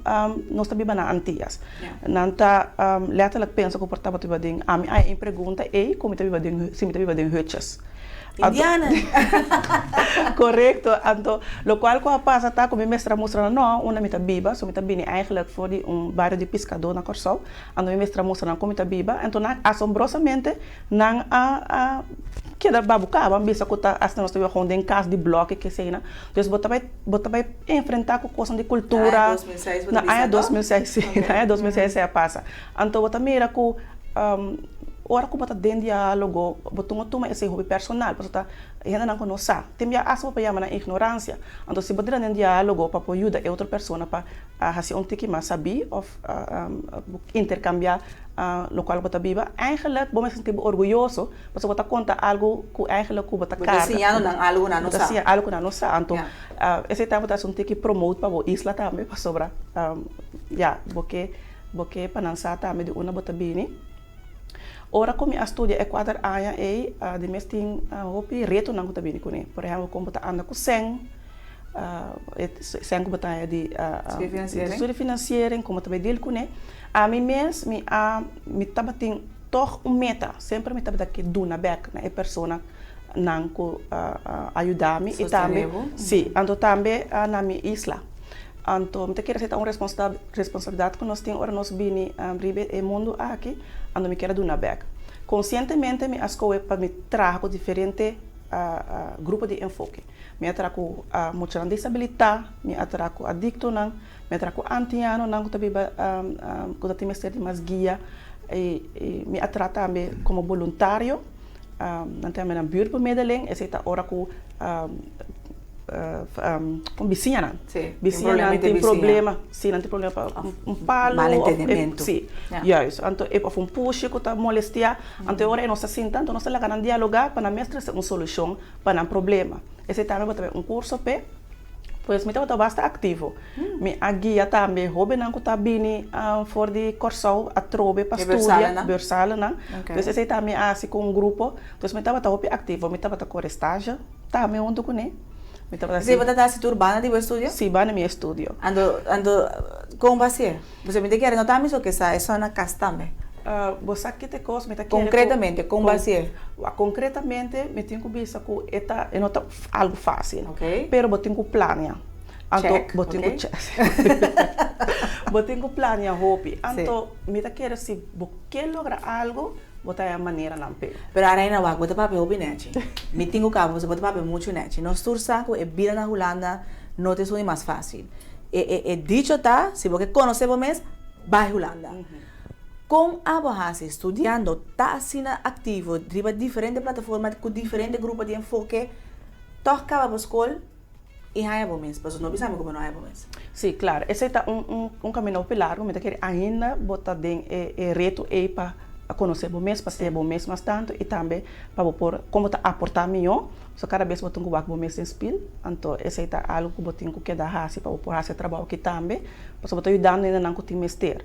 Speaker 3: nos ta biba na Antias. Nan ta lèterlik pensa ku por tabata biba den, ami a e pregunta ei ku mi ta biba den si mi ta biba den hutjes.
Speaker 2: Indiana.
Speaker 3: Korekto. Anto lokual ku a pasa ta ku mi mester a mustra nan no unda mi ta biba, so mi ta bini eigenlijk for di un bario di piskadó na Kòrsou, anto mi mester a mustra nan kon mi ta biba, anto nan asombrosamente nan a a keda babuká, bo a bisa ku ta asina nos ta biba gewoon den kas di blòki keseina, dus bo ta bai bo ta bai enfrentá ku kosnan di kultura.
Speaker 2: Na aña 2006
Speaker 3: si, na aña 2006 esei a pasa. Anto bo ta mira ku Ora ku bo ta den diálogo, bo tuma tuma esei hopi personal, pasobra ta hendenan ku no sa. Tin bia asta bo por yama nan ignoransia. Anto si bo drenta den diálogo pa por yuda e otro persona pa hasi un tiki mas sabí òf interkambiá lokual bo ta biba, eigenlik bo mester sinti bo orguyoso pasobra bo ta konta algu ku eigenlik ku bo ta
Speaker 2: karga. Bo ta siñando nan algu ku nan no sa.
Speaker 3: Bo ta siña algu ku nan no sa. Anto esei tambe ta hasi un tiki promote pa bo isla tambe pasobra ya bo ke Bo ke pa nan sa tambe di unda bo ta bini. Ora ku mi a studia e kuater aña ei, di mes tin hopi retonan ku ta bini kuné. Por ehèmpel, kon bo ta anda ku sèn, e sèn ku bo ta haña di studiefinanciering, kon bo ta bai deal kuné. Ami mes mi a mi tabatin tòg un meta, semper mi tabata ke duna bèk na e personanan ku a yuda mi i tambe, si, anto tambe na mi isla. Anto mi ta kere asepta un responsabilidat ku nos tin ora nos bini riba e mundu aki, anto mi kier a duna bèk. Konsientemente mi a skohe pa mi traha ku diferente grupo di enfoke. Mi a traha ku muchanan disabilitá, mi a traha ku adiktonan, mi a traha ku antianonan ku ta biba ku ta tin mester di mas guia i mi a traha tambe komo boluntario, nan ta yama nan buurtbemiddeling, esei ta ora ku con bisiñanan.
Speaker 2: Sí,
Speaker 3: bisiñanan tin problema, sí, nan tin problema pa un palo
Speaker 2: Malentendimento.
Speaker 3: Sí, juist. Anto e of un pushi cu ta molestia, anto e ora e nos ta sinta, anto nos ta laga nan dialoga pa nan mes trece un solucion pa nan problema. Esey tambe bo ta bay un curso p'e. Pues mi tabata basta activo. Mi a guia tambe hobennan cu ta bini for di Corsou atrobe pa studia, bursalenan. Pues esey tambe mi a haci cu un grupo. Pues mi tabata hopi activo, mi tabata core stage. Tambe huntu kuné. Mi tabata
Speaker 2: hasi. Bo ta hasi tur banda di bo estudio?
Speaker 3: Sí, banda mi estudio.
Speaker 2: Anto, anto kon bo hasié? Pasobra mi ta kere no ta mi so ke sa, e so na kas tambe.
Speaker 3: Bo sa kite kos mi ta kere ku.
Speaker 2: Konkretamente, kon bo hasié?
Speaker 3: Wak, konkretamente mi tin ku bisa ku e ta, e no ta algu fásil.
Speaker 2: Oké.
Speaker 3: Pero bo tin ku plania. Anto,
Speaker 2: Check,
Speaker 3: bo tin ku
Speaker 2: oké.
Speaker 3: check. Bo tin ku plania hopi.
Speaker 2: Sí.
Speaker 3: Anto, mi ta kere si bo ke logra algu, Bo ta e maneranan p'e.
Speaker 2: Pero Araina wak, bo ta papia hopi nechi. Mi tin ku kaba pasobra bo ta papia muchu nechi. Nos tur sa ku e bida na Hulanda no ta esun di mas fásil. E e e dicho ta, si bo ke konosé bo mes, bai Hulanda. Kon abo hasi studiando ta asina aktivo riba diferente plataforma ku diferente grupo di enfoke, tòg kaba bo skol? I haña bo mes, pasobra no bisa mi ku bo no haña bo mes.
Speaker 3: Sí, klaro. Esei ta un un un kaminda hopi largu. Mi ta kere ainda bo ta den e e reto ei pa konosé bo mes, pa siña bo mes mas tantu i tambe pa bo por kon bo ta aportá mihó. So kada bes bo tin ku wak bo mes den spil. Anto esei ta algu ku bo tin ku keda hasi pa bo por hasi e trabou aki tambe, pasobra bo ta yudando hendenan ku tin mester.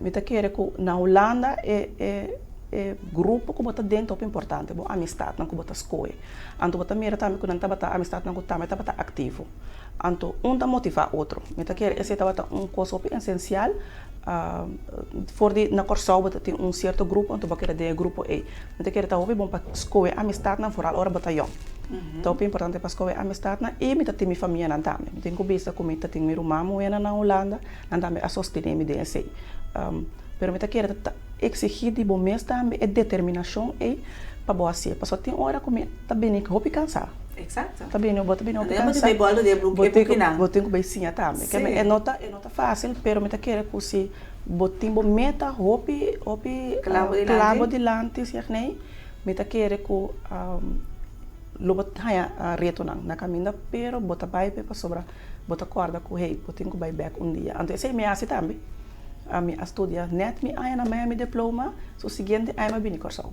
Speaker 3: Mi ta kere ku na Hulanda e e e grupo ku bo ta den ta hopi importante, bo amistatnan ku bo ta skohe. Anto bo ta mira tambe ku nan tabata amistatnan ku tambe tabata aktivo. Anto un ta motivá otro. Mi ta kere esei tabata un kos hopi esensial. For di na Kòrsou bo ta tin un sierto grupo, anto bo a keda den e grupo ei. Mi ta kere ta hopi bon pa skohe amistatnan foral ora bo ta yòn. Ta hopi importante pa skohe amistatnan i mi ta tin mi famianan tambe. Mi tin ku bisa ku mi ta tin mi ruman muhénan na Hulanda, nan tambe a sostené mi den esei. Pero mi ta kere ta eksigí di bo mes tambe e determinashon ei pa bo hasié. Pasobra tin ora ku mi ta bini hopi kansá.
Speaker 2: Exacto.
Speaker 3: Ta bini, bo ta bini hopi
Speaker 2: Anto bo
Speaker 3: kansá.
Speaker 2: tin bai bòltu di e
Speaker 3: Bo tin ku,
Speaker 2: bukinan.
Speaker 3: bo tin ku bai siña tambe.
Speaker 2: Sí.
Speaker 3: E no ta, e no ta fásil, pero mi ta kere ku si bo tin bo meta hopi, hopi
Speaker 2: Kla bo dilanti.
Speaker 3: kla bo dilanti, sieg nei, mi ta kere ku lo bo haña retonan na kaminda, pero bo ta bai p'e pasobra bo ta kòrda ku hey, bo tin ku bai bèk un dia. Anto esei mi hasi tambe. Ami a studia nèt mi aña na Miami diploma, su siguiente aña mi a bini Kòrsou.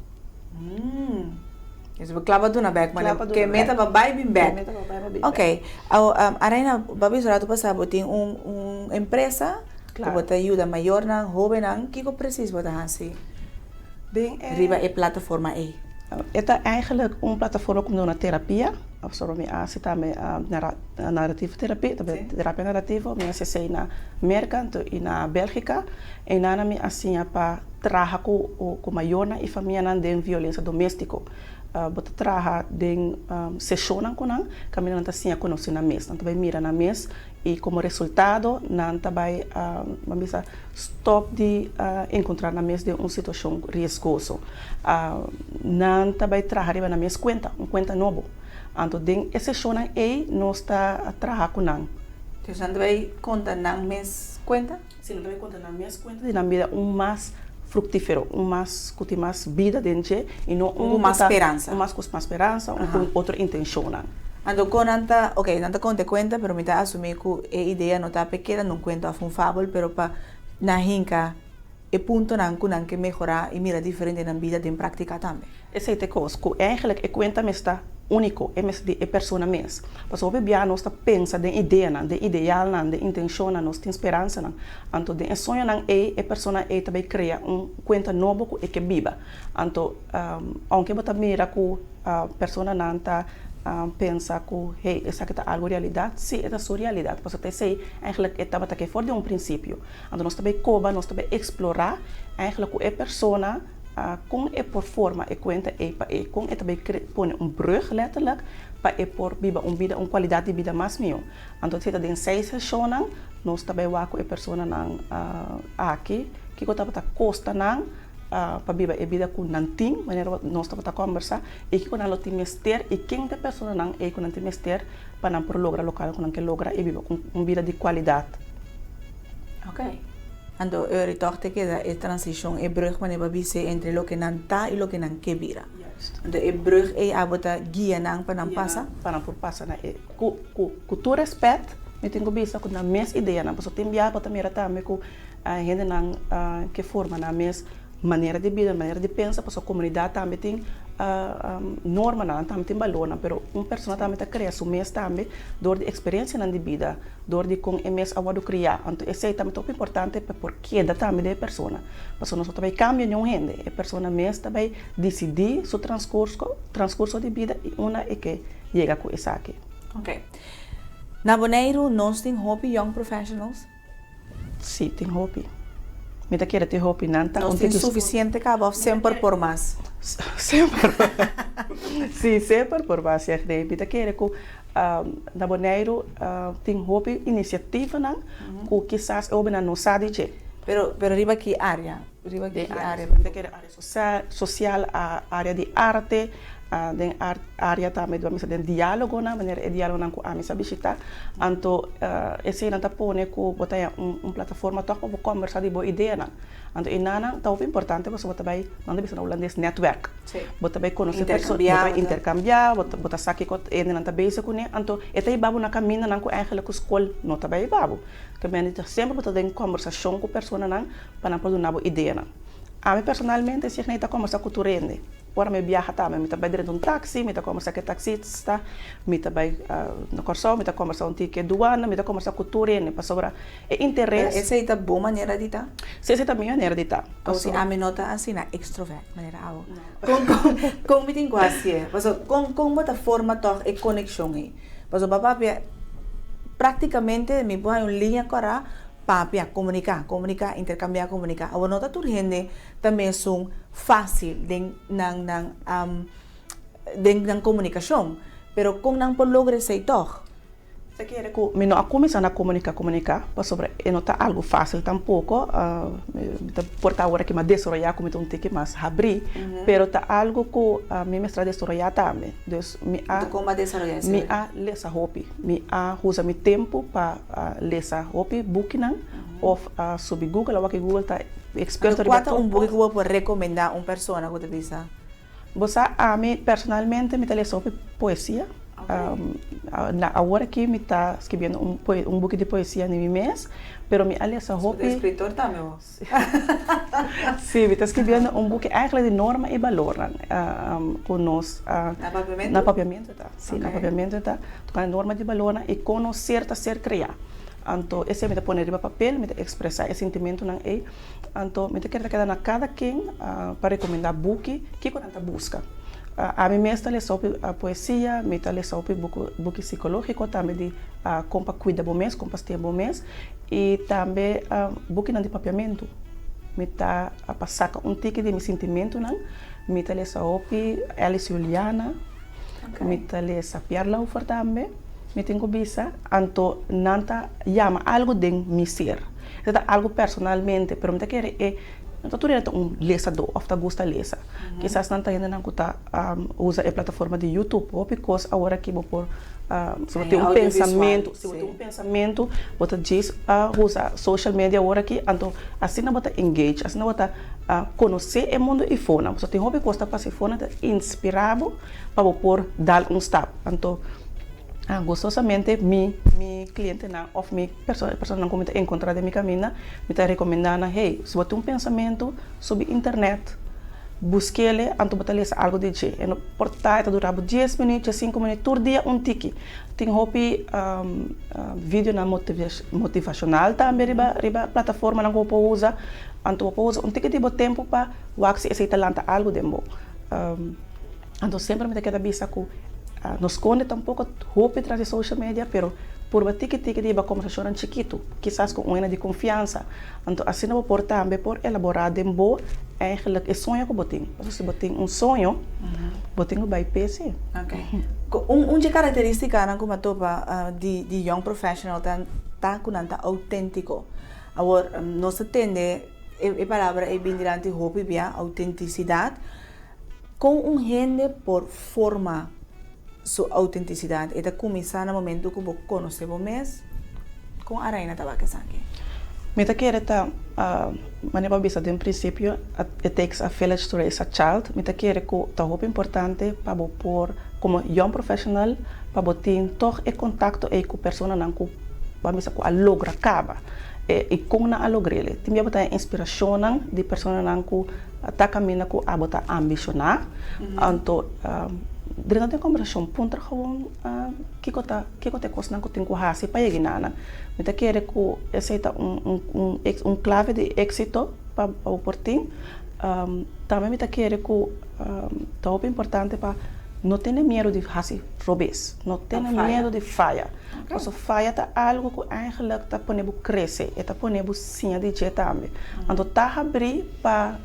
Speaker 2: Dus bo kla pa duna bek, ma ke meta pa bai bin bek.
Speaker 3: Ke meta pa bai pa bin bek.
Speaker 2: Ok. Awo, Araina, bo a bisa rato pasá bo tin un un empresa ku bo ta yuda mayornan, hóbennan. Kiko presis bo ta hasi riba e plataforma ei?
Speaker 3: E ta eigenlijk un plataforma ku mi duna terapia. Pasobra mi a hasi tambe narativo terapia, terapia narativo. Mi a hasi esei na Merka anto i na Bèlgika. Einan mi a siña pa traha ku ku mayornan i famianan den violensia doméstiko. Bo ta traha den seshonnan ku nan, kaminda nan ta siña konosé nan mes. Nan ta bai mira nan mes i komo resultado nan ta bai, ban bisa, stòp di enkontrá nan mes den un situashon riesgoso. Nan ta bai traha riba nan mes kuenta, un kuenta nobo. Anto den e seshonnan ei nos ta traha ku nan.
Speaker 2: Dus nan ta bai konta nan mes kuenta?
Speaker 3: Si nan ta bai konta nan mes kuenta di nan bida un mas fruktífero, un mas ku tin mas bida den dje i no un
Speaker 2: ku mas speransa.
Speaker 3: Un mas ku mas speransa, un ku otro intenshonnan.
Speaker 2: Anto kon nan ta, ok, nan ta konta e kuenta pero mi ta asumí ku e idea no ta pa e keda na un kuenta òf un fabel pero pa nan hinka e puntonan ku nan ke mehorá i mira diferente nan bida den práktika tambe.
Speaker 3: Esei ta e kos, ku eigenlijk e kuenta mes ta úniko, e mes di e persona mes. Pasobra hopi bia nos ta pensa den ideanan, den idealnan, den intenshonnan, nos tin speransanan. Anto den e soñonan ei e persona ei ta bai krea un kuenta nobo ku e ke biba. Anto ounke bo ta mira ku personanan ta pensa ku hey esaki ta algu realidat, si e ta su realidat pasobra ta esei eigenlijk e tabata ke for di un prinsipio. Anto nos ta bai koba, nos ta bai eksplorá eigenlijk ku e persona. Kon e por forma e kuenta ei pa e? Kon e ta bay pone un brug letterlijk pa e por biba un bida, un kualidat di bida mas mihó? Anto esei ta den seis seshonnan nos ta bay wak ku e personanan aki kiko tabata kosta nan pa biba e bida ku nan tin, manera nos tabata kòmbersá, i kiko nan lo tin mester i ken ta e personanan ei ku nan tin mester pa nan por logra lokal ku nan ke logra i biba un bida di kualidat.
Speaker 2: Oké. Anto e ora tòg ta keda e transishon, e brùg manera bo a bis'é entre loke nan ta i loke nan ke bira. Anto e brùg ei abo ta guia nan pa nan pasa?
Speaker 3: Pa nan por pasa na e ku ku ku tur rèspèt mi tin ku bisa ku nan mes ideanan pasobra tin biaha bo ta mira tambe ku hendenan ke forma nan mes manera di bida, manera di pensa pasobra komunidat tambe tin normanan, tambe tin balornan pero un persona tambe ta krea su mes tambe dor di eksperensianan di bida. Dor di kon e mes a wòrdu kriá. Anto esei tambe ta hopi importante pa por keda tambe den e persona. Pasobra nos no ta bai kambia niun hende. E persona mes ta bai disidí su transkurso, transkurso di bida i unda e ke yega ku esaki.
Speaker 2: Ok. Na Boneiru nos tin hopi young professionals?
Speaker 3: Sí, tin hopi. Mi ta kere tin hopi. Nan ta
Speaker 2: Nos
Speaker 3: un
Speaker 2: tin
Speaker 3: tiki.
Speaker 2: sufisiente kaba òf semper por mas?
Speaker 3: Semper. Sí, semper por mas, Yagné. Mi ta kere ku Na Boneiru tin hopi inisiativanan ku kisas e hobennan no sa di dje.
Speaker 2: Pero pero riba ki área? Riba ki área?
Speaker 3: Mi ta kere área sosial, sosial, área di arte, den área tambe di den diálogonan, manera e diálogonan ku ami sa bishitá. Anto eseinan ta pone ku bo ta haña un plataforma tòg pa bo kòmbersá di bo ideanan. Anto e nanan ta hopi importante pasobra bo ta bai, nan ta bisa na hulandes, netwerk. Bo ta bai konosé persona, bo ta bai interkambiá, bo ta sa kiko hendenan ta bezig kuné. Anto e ta hiba bo na kamindanan ku eigentlik ku skol no ta bai hiba bo. Ke mende ta semper bo ta den kòmbersashon ku personanan pa nan por duna bo ideanan. Ami personalmente si ta kòmbersá ku tur hende. Ora mi biaha tambe mi ta bai drenta un taksi, mi ta kòmbersá ku e taksista, mi ta bai na Kòrsou mi ta kòmbersá un tiki ku e duana, mi ta kòmbersá ku tur hende pasobra E interes.
Speaker 2: Pero esei ta bo manera di ta?
Speaker 3: Si, esei ta mi manera di ta.
Speaker 2: O si ami no ta asina extrovert manera abo. Kon kon kon mi tin ku hasié? Pasobra kon kon bo ta forma tòg e konekshon ei? Pasobra pa papia praktikamente mi por haña un liña kòrá papia, komuniká, komuniká, interkambiá, komuniká. Awor no ta tur hende ta mesun fásil den nan nan den nan komunikashon. Pero kon nan por logra esei tòg?
Speaker 3: Ta kere ku mi no a kuminsá na komuniká komuniká pasobra e no ta algu fásil tampoko. Mi ta por ta awor aki mas desaroyá ku mi ta un tiki mas habrí, pero ta algu ku mi mester a desaroyá tambe. Dus mi a
Speaker 2: Kon bo a desaroyá esei?
Speaker 3: Mi a lesa hopi. Mi a usa mi tempu pa lesa hopi bukinan òf subi Google. Awor ki Google ta eksperto
Speaker 2: Anto
Speaker 3: riba
Speaker 2: kua ta
Speaker 3: tur
Speaker 2: un buki
Speaker 3: kos.
Speaker 2: ku bo por rekomendá un persona ku ta bisa?
Speaker 3: Bo sa ami personalmente mi ta lesa hopi poesia. Na awor aki mi ta skibiendo un un buki di poesia di mi mes, pero mi a lesa hopi.
Speaker 2: Bo ta eskritor tambe bo?
Speaker 3: Si, mi ta skibiendo un buki eigenlijk di norma i balornan ku nos.
Speaker 2: Na papiamentu?
Speaker 3: Na papiamentu ta, si, na papiamentu ta. Tokante norma di balornan i kon nos ser ta ser kreá. Anto esei mi ta pone riba papel, mi ta ekspresá e sintimentunan ei. Anto mi ta kere ta keda na kada ken pa rekomendá buki kiko nan ta buska. Ami mes ta lesa hopi poesia, mi ta lesa hopi buki sikológiko tambe di kon pa kuida bo mes, kon pa stima bo mes i tambe bukinan di papiamentu. Mi ta pa saka un tiki di mi sintimentunan, mi ta lesa hopi Alice Juliana, mi ta lesa Pierre Lauffer tambe, mi tin ku bisa. Anto nan ta yama algu den mi ser. Esei ta algu personalmente, pero mi ta kere e no ta tur hende ta un lesadó òf ta gusta lesa. Kisas nan ta hendenan ku ta usa e plataforma di YouTube. Hopi kos awor aki bo por, si bo tin un pensamentu, si bo tin un pensamentu, bo ta djis usa social media awor aki, anto asina bo ta engage, asina bo ta konosé e mundu ifonan. Pasobra tin hopi kos ta pasa ifonan ta inspirá bo pa bo por dal un stap. Anto gustosamente mi mi klientenan òf mi personanan ku mi ta enkontrá den mi kaminda, mi ta rekomendá nan, hey, si bo tin un pensamentu, subi internet, busk'el, anto bo ta lesa algu di dje. E no por ta, e ta dura bo dies minüt, diesinku minüt, tur dia un tiki. Tin hopi videonan motivashonal tambe riba riba plataformanan ku bo por usa, anto bo por usa un tiki di bo tempu pa wak si esei ta lanta algu den bo. Anto semper mi ta keda bisa ku no skonde tampoko hopi tras di social media pero purba tiki tiki di hiba kombersashonnan chikitu, kisas ku un hende di konfiansa. Anto asina bo por tambe por elaborá den bo eigenlijk e soño ku bo tin. Pasobra si bo tin un soño, bo tin ku bai p'esei.
Speaker 2: Un un dje karakteristikanan ku mi a topa di di young professional ta ta ku nan ta outéntiko. Awor nos ta tende e palabra ei bin dilanti hopi bia, outentisidat. Kon un hende por forma su autentisidat? E ta kuminsá na momentu ku bo konosé bo mes? Kon Araina ta wak esaki?
Speaker 3: Mi ta kere ta, manera bo a bisa den prinsipio, it takes a village to raise a child. Mi ta kere ku ta hopi importante pa bo por, komo young professional, pa bo tin tòg e kontakto ei ku personanan ku bo a bisa ku a logra kaba i kon nan a logr'el. Tin bia bo ta haña inspirashonnan di personanan ku Ta kaminda ku abo ta ambishoná, anto drenta den kombersashon puntra gewoon kiko ta kiko ta e kosnan ku tin ku hasi pa yega einan. Mi ta kere ku esei ta un un un klave di éksito pa bo por tin. Tambe mi ta kere ku ta hopi importante pa no tene miedu di hasi robes, no tene miedu di faya. Pasobra faya ta algu ku eigenlik ta pone bo krese, e ta pone bo siña di dje tambe. Anto ta habrí pa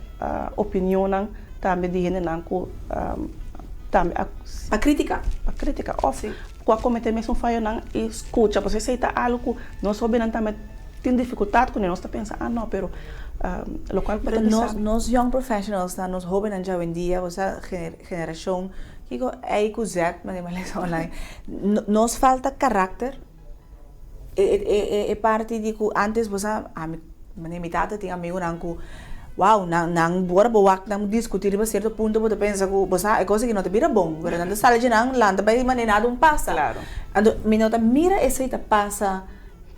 Speaker 3: opinionnan tambe di hendenan ku tambe a.
Speaker 2: Pa krítika.
Speaker 3: Pa krítika òf ku a kometé mesun fayonan i skucha. Pasobra esei ta algu ku nos hóbennan tambe tin difikultat kuné. Nos ta pensa, ah no, pero lokual ku bo ta bisa.
Speaker 2: Pero nos young professionalsnan, nos hóbennan djawendia, bo sa generashon kiko Y ku Z, manera mi a lesa online, nos falta karakter. E parti di ku antes bo sa ami manera mi tata tin amigunan ku wow nan nan ora bo wak nan diskuti riba sierto punto bo ta pensa ku bo sa e kos aki no ta bira bon pero nan ta sali dje nan lanta bai manera nada un pasa anto mi no ta mira esei ta pasa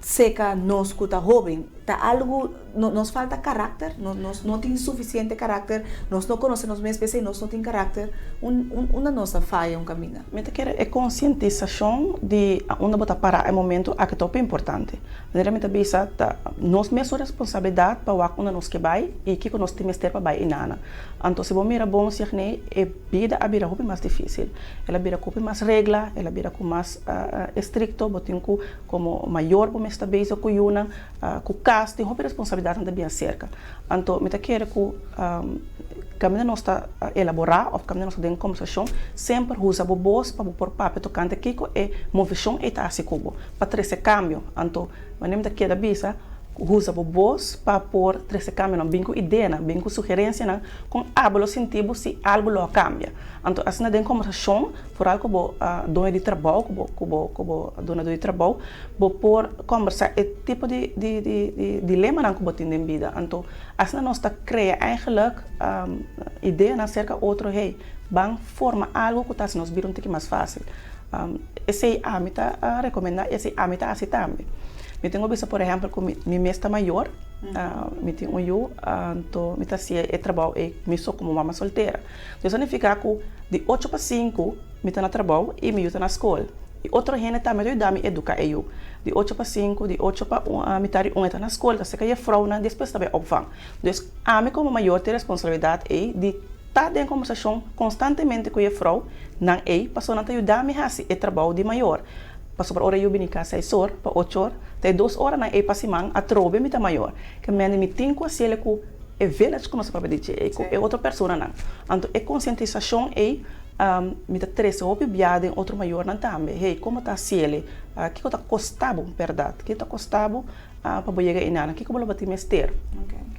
Speaker 2: seka nos ku ta hoben ta algu nos falta karakter nos no tin sufisiente karakter nos no konosé nos mes p'esei nos no tin karakter unda nos ta faya un kaminda.
Speaker 3: Mi ta kere e konsientisashon di unda bo ta pará e momentu aki ta hopi importante. Manera mi ta bisa ta nos mesun responsabilidat pa wak unda nos ke bai i kiko nos tin mester pa bai inana. Anto si bo mira bon Signe e bida a bira hopi mas difísil. El a bira ku hopi mas regla, el a bira ku mas estrikto, bo tin ku komo mayor bo mester ta bezig ku yunan, ku kas, tin hopi responsabilidatnan ta bien serka. Anto mi ta kere ku kaminda nos ta elaborá òf kaminda nos ta den kombersashon, semper usa bo bos pa bo por papia tokante kiko e moveshon ei ta hasi ku bo, pa trese kambio. Anto wanneer mi ta keda bisa, usa bo bos pa por trese kambionan, bin ku ideanan, bin ku sugerensianan kon abo lo sinti bo si algu lo a kambia. Anto asina den kombersashon, foral ku bo doño di trabou, ku bo ku bo ku bo dunadó di trabou, Bo por kombersá e tipo di di di di dilemanan ku bo tin den bida. Anto asina nos ta krea eigenlijk ideanan serka otro, hey, ban forma algu ku ta hasi nos bida un tiki mas fásil. Esei ami ta rekomendá i esei ami ta hasi tambe. Mi tin ku bisa por ehèmpel ku mi mes ta mayor, mi tin un yu, anto mi ta hasi e trabou ei mi so komo mama soltera. Entonces ta nifiká ku di ocho pa sinku mi ta na trabou i mi yu ta na skol. I otro hende tambe ta yuda mi eduká e yu. Di ocho pa sinku, di ocho pa mitar di un e ta na skol, ta seka jefrounan, despues ta bai opvang. Dus ami komo mayor tin responsabilidat ei di ta den kombersashon konstantemente ku jefrou nan ei pasobra nan ta yuda mi hasi e trabou di mayor. Pasobra ora yu bini kas seis or pa ocho or, ta e dos oranan ei pa siman atrobe mi ta mayor. Ke mende mi tin ku hasiel ku e village ku nos a papia di dje ei, ku e otro personanan. Anto e konsientisashon ei mi ta trese hopi bia den otro mayornan tambe. Hey, komo ta hasiel? Kiko ta kosta bo bèrdat? Kiko ta kosta bo pa bo yega einan? Kiko bo lo batin mester?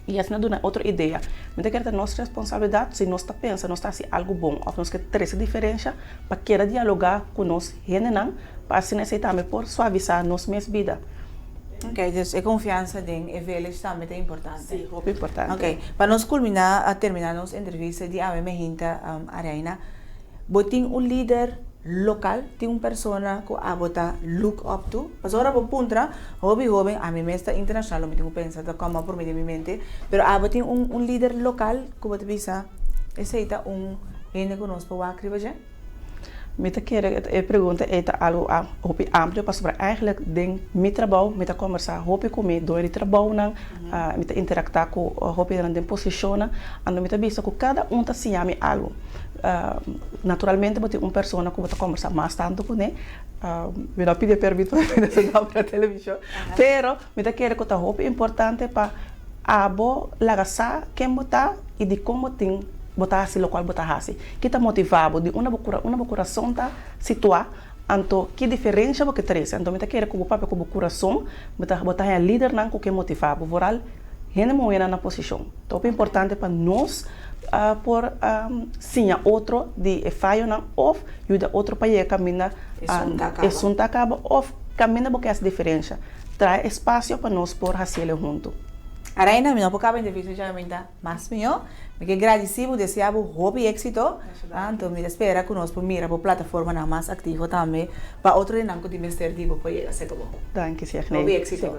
Speaker 3: I asina duna otro idea. Mi ta kere ta nos responsabilidat si nos ta pensa nos ta hasi algu bon òf nos ke trese diferensha pa keda dialogá ku nos hendenan pa asina esei tambe por suavisá nos mes bida.
Speaker 2: Ok, dus e konfiansa den e village tambe ta importante.
Speaker 3: Sí, hopi importante.
Speaker 2: Ok, pa nos kulminá a terminá nos entrevista di awe Mehinta Areina, bo tin un lider lokal, tin un persona ku abo ta look up to? Pasobra ora bo puntra hopi hoben, ami mes ta internashonal, lo mi tin ku pensa ta come up por mi den mi mente, pero abo tin un un lider lokal ku bo ta bisa esei ta un hende ku nos por wak riba dje?
Speaker 3: Mi ta kere e pregunta ei ta algu hopi amplio pasobra eigenlijk den mi trabou mi ta kombersá hopi ku mi doño di trabounan, mi ta interaktá ku hopi hende den posishonnan, anto mi ta bisa ku kada un ta siña mi algu. Naturalmente bo tin un persona ku bo ta kombersá mas tantu kuné, mi no a pidi e permit pa mi ta nòmber na televishon, pero mi ta kere ku ta hopi importante pa abo laga sa ken bo ta i dikon bo tin bo ta hasi lokual bo ta hasi. Ki ta motivá bo? Di unda bo kura unda bo kurason ta situá? Anto ki diferensha bo ke trese? Anto mi ta kere ku bo papia ku bo kurason, bo ta bo ta haña lidernan ku ke motivá bo, vooral hende muhénan na posishon. Ta hopi importante pa nos por siña otro di e fayonan òf yuda otro pa yega kaminda esun ta kaba òf kaminda bo ke hasi diferensha. Traha espasio pa nos por hasiel huntu.
Speaker 2: Reina, mi no por kaba entrevista djawe Mas mihó, mi ke gradisí bo, deseá bo hopi éksito, anto mi ta spera ku nos por mira bo plataformanan mas aktivo tambe pa otro hendenan ku tin mester di bo por yega serka bo.
Speaker 3: Danki, Siagney.
Speaker 2: Hopi éksito.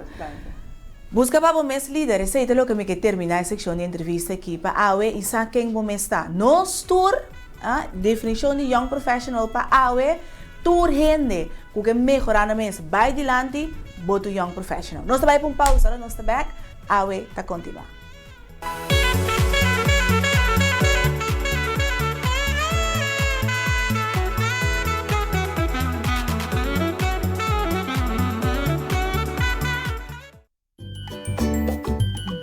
Speaker 2: Buska pa bo mes lider, esei ta loke mi ke terminá e sekshon di entrevista aki pa awe i sa ken bo mes ta. Nos tur, definishon di Young Professional pa awe, tur hende ku ke mehorá nan mes bai dilanti, bo ta un Young Professional. Nos ta bai pa un pausa, ora nos ta bèk, awe ta kontinuá.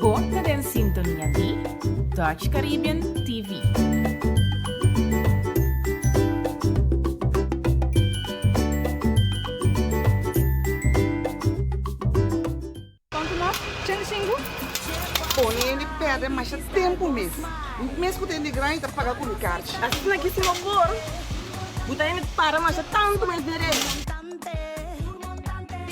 Speaker 1: Bo ta den sintonia di Dutch Caribbean TV.
Speaker 4: Kontu nos? Chen sinku? Pone hende perde masha tempu mes. Mi mes ku ta hende grandi ta paga ku mi karchi. Asina ki si no por, bo ta hende para masha tantu mes den rei.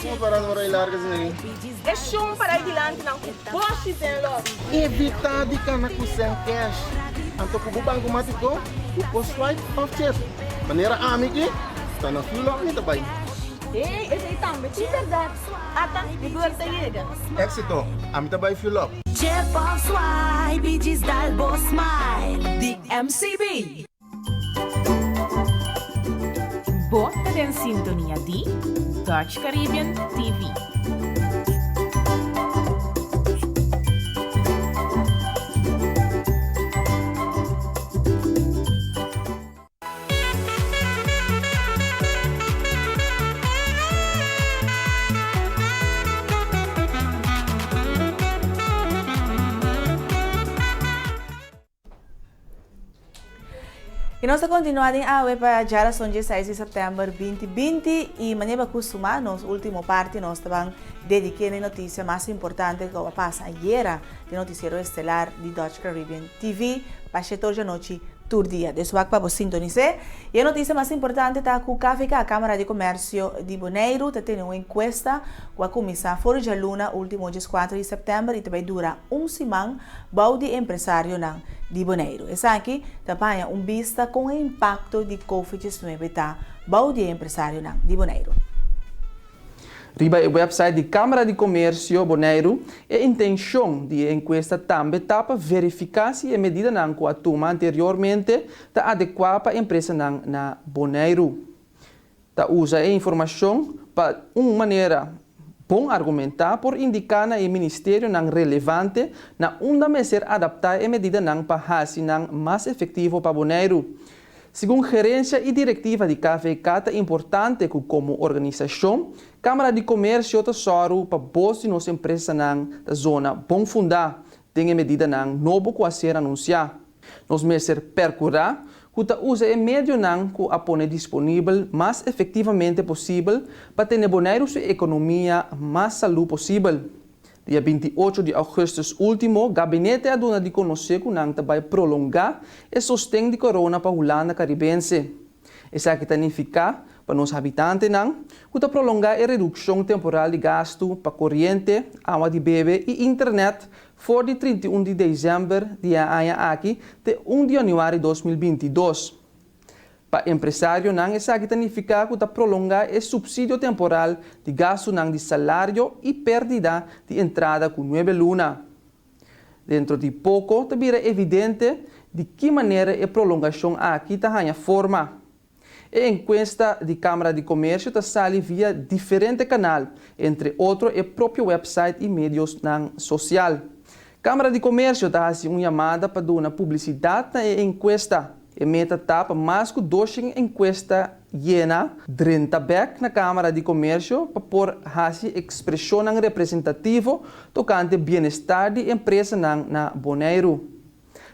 Speaker 26: Kuma para no rei larga asina aki?
Speaker 4: E shon para e dilanti nan ku boshi den los.
Speaker 26: Evitá di kana ku sèn kèsh. Anto ku bo bankomatiko, bo por swipe òf chip. Manera ami ki ta na Fuel-Up mi ta bai.
Speaker 4: Hey, esei tambe tin bèrdat. Ata, mi broer ta yega.
Speaker 26: Éxito! Ami ta bai fuel up.
Speaker 6: Chip of swipe i djis dal bo smile di MCB.
Speaker 1: Bo ta den sintonia di Dutch Caribbean TV.
Speaker 2: I nos ta kontinuá den awe pa djarason dje seis di sèptèmber 2020 i manera pa kustumá nos último parti nos ta ban dediké na e notisia mas importante ku a pasa ayera den notisiero estelar di Dutch Caribbean TV pa shete or djanochi tur dia. Des wak pa bo sintonis'é. I e notisia mas importante ta ku KVK, Kámara di Komèrsio di Boneiru, ta tene un enkuesta ku a kuminsá for di djaluna último dieskuater di sèptèmber i ta bai dura un siman bou di empresarionan di Boneiru. Esaki ta paña un bista kon e impakto di Covid diesnuebe ta. bou di e empresarionan di Boneiru.
Speaker 7: Riba e website di Kámara di Komersio Boneiru, e intenshon di e enkuesta tambe ta pa verifiká si e medidanan ku a tuma anteriormente ta adekuá pa empresanan na Boneiru. Ta usa e informashon pa un manera bon argumentá por indiká na e ministerionan relevante na unda mester adaptá e medidanan pa hasi nan mas efektivo pa Boneiru. Segun gerensia i direktiva di KVK ta importante ku komo organisashon, Kámara di Komersio ta sòru pa bos di nos empresanan ta zona bon fundá den e medidanan nobo ku a ser anunsiá. Nos mester perkurá ku ta usa e medionan ku a pone disponibel mas efektivamente posibel pa tene Boneiru su ekonomia mas salú posibel. Dia 28 di ougùstùs último, gabinete a duna di konosé ku nan ta bai prolongá e sosten di korona pa Hulanda Karibense. Esaki ta nifiká pa nos habitantenan ku ta prolongá e redukshon temporal di gastu pa koriente, awa di bebe i internèt for di 31 di desèmber di e aña aki te un di yanüari 2022. Pa empresarionan esaki ta nifiká ku ta prolongá e supsidio temporal di gastunan di salario i pèrdida di entrada ku nuebe luna. Dentro di poko ta bira evidente di ki manera e prolongashon aki ta haña forma. E enkuesta di Kámara di Komersio ta sali via diferente kanal, entre otro e propio wèpsait i mediosnan sosial. Kámara di Komersio ta hasi un yamada pa duna publisidat na e enkuesta. E meta ta pa mas ku doshen enkuesta yena drenta bèk na Kámara di Komersio pa por hasi ekspreshonnan representativo tokante bienestar di empresanan na Boneiru.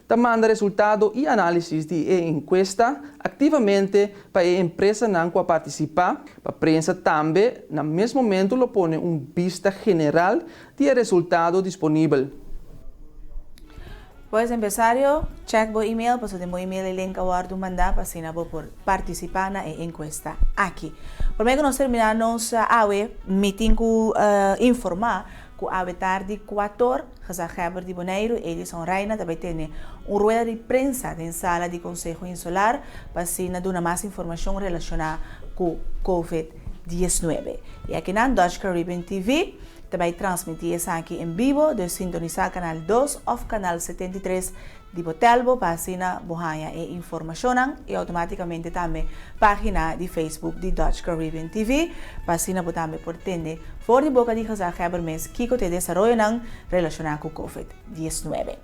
Speaker 7: Ta manda resultado i análisis di e enkuesta aktivamente pa e empresanan ku a partisipá. Pa prensa tambe na mes momentu lo pone un bista general di e resultado disponibel.
Speaker 2: Pues empresario, check bo email pasobra den bo email e link a wòrdu mandá pa asina bo por partisipá na e enkuesta aki. Promé ku nos terminá nos awe mi tin ku informá ku awe tardi kuator gezaghebber di Boneiru Edison Rijna ta bai tene un rueda di prensa den sala di Konseho Insular pa asina duna mas informashon relashoná ku Covid 19. I akinan Dutch Caribbean TV. Ta bai transmití esaki en bibo, dus sintonisá kanal dos òf kanal 73 di bo tèlbo pa asina bo haña e informashonnan i outomátikamente tambe página di Facebook di Dutch Caribbean TV pa asina bo tambe por tende for di boka di gezaghebber mes kiko ta e desaroyonan relashoná ku Covid 19.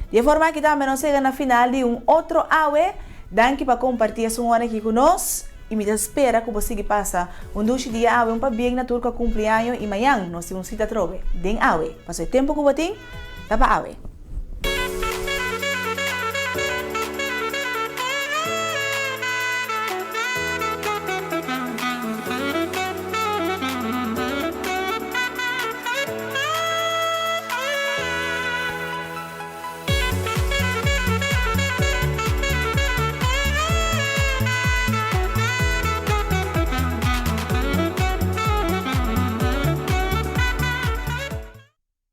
Speaker 2: Di e forma aki tambe nos yega na final di un otro awe. Danki pa kompartí esun ora aki ku nos i mi ta spera ku bo sigui pasa un dushi dia awe, un pabien na tur ku a kumpli año i mañan nos tin un sita atrobe den awe. Pasobra e tempu ku bo tin ta pa awe.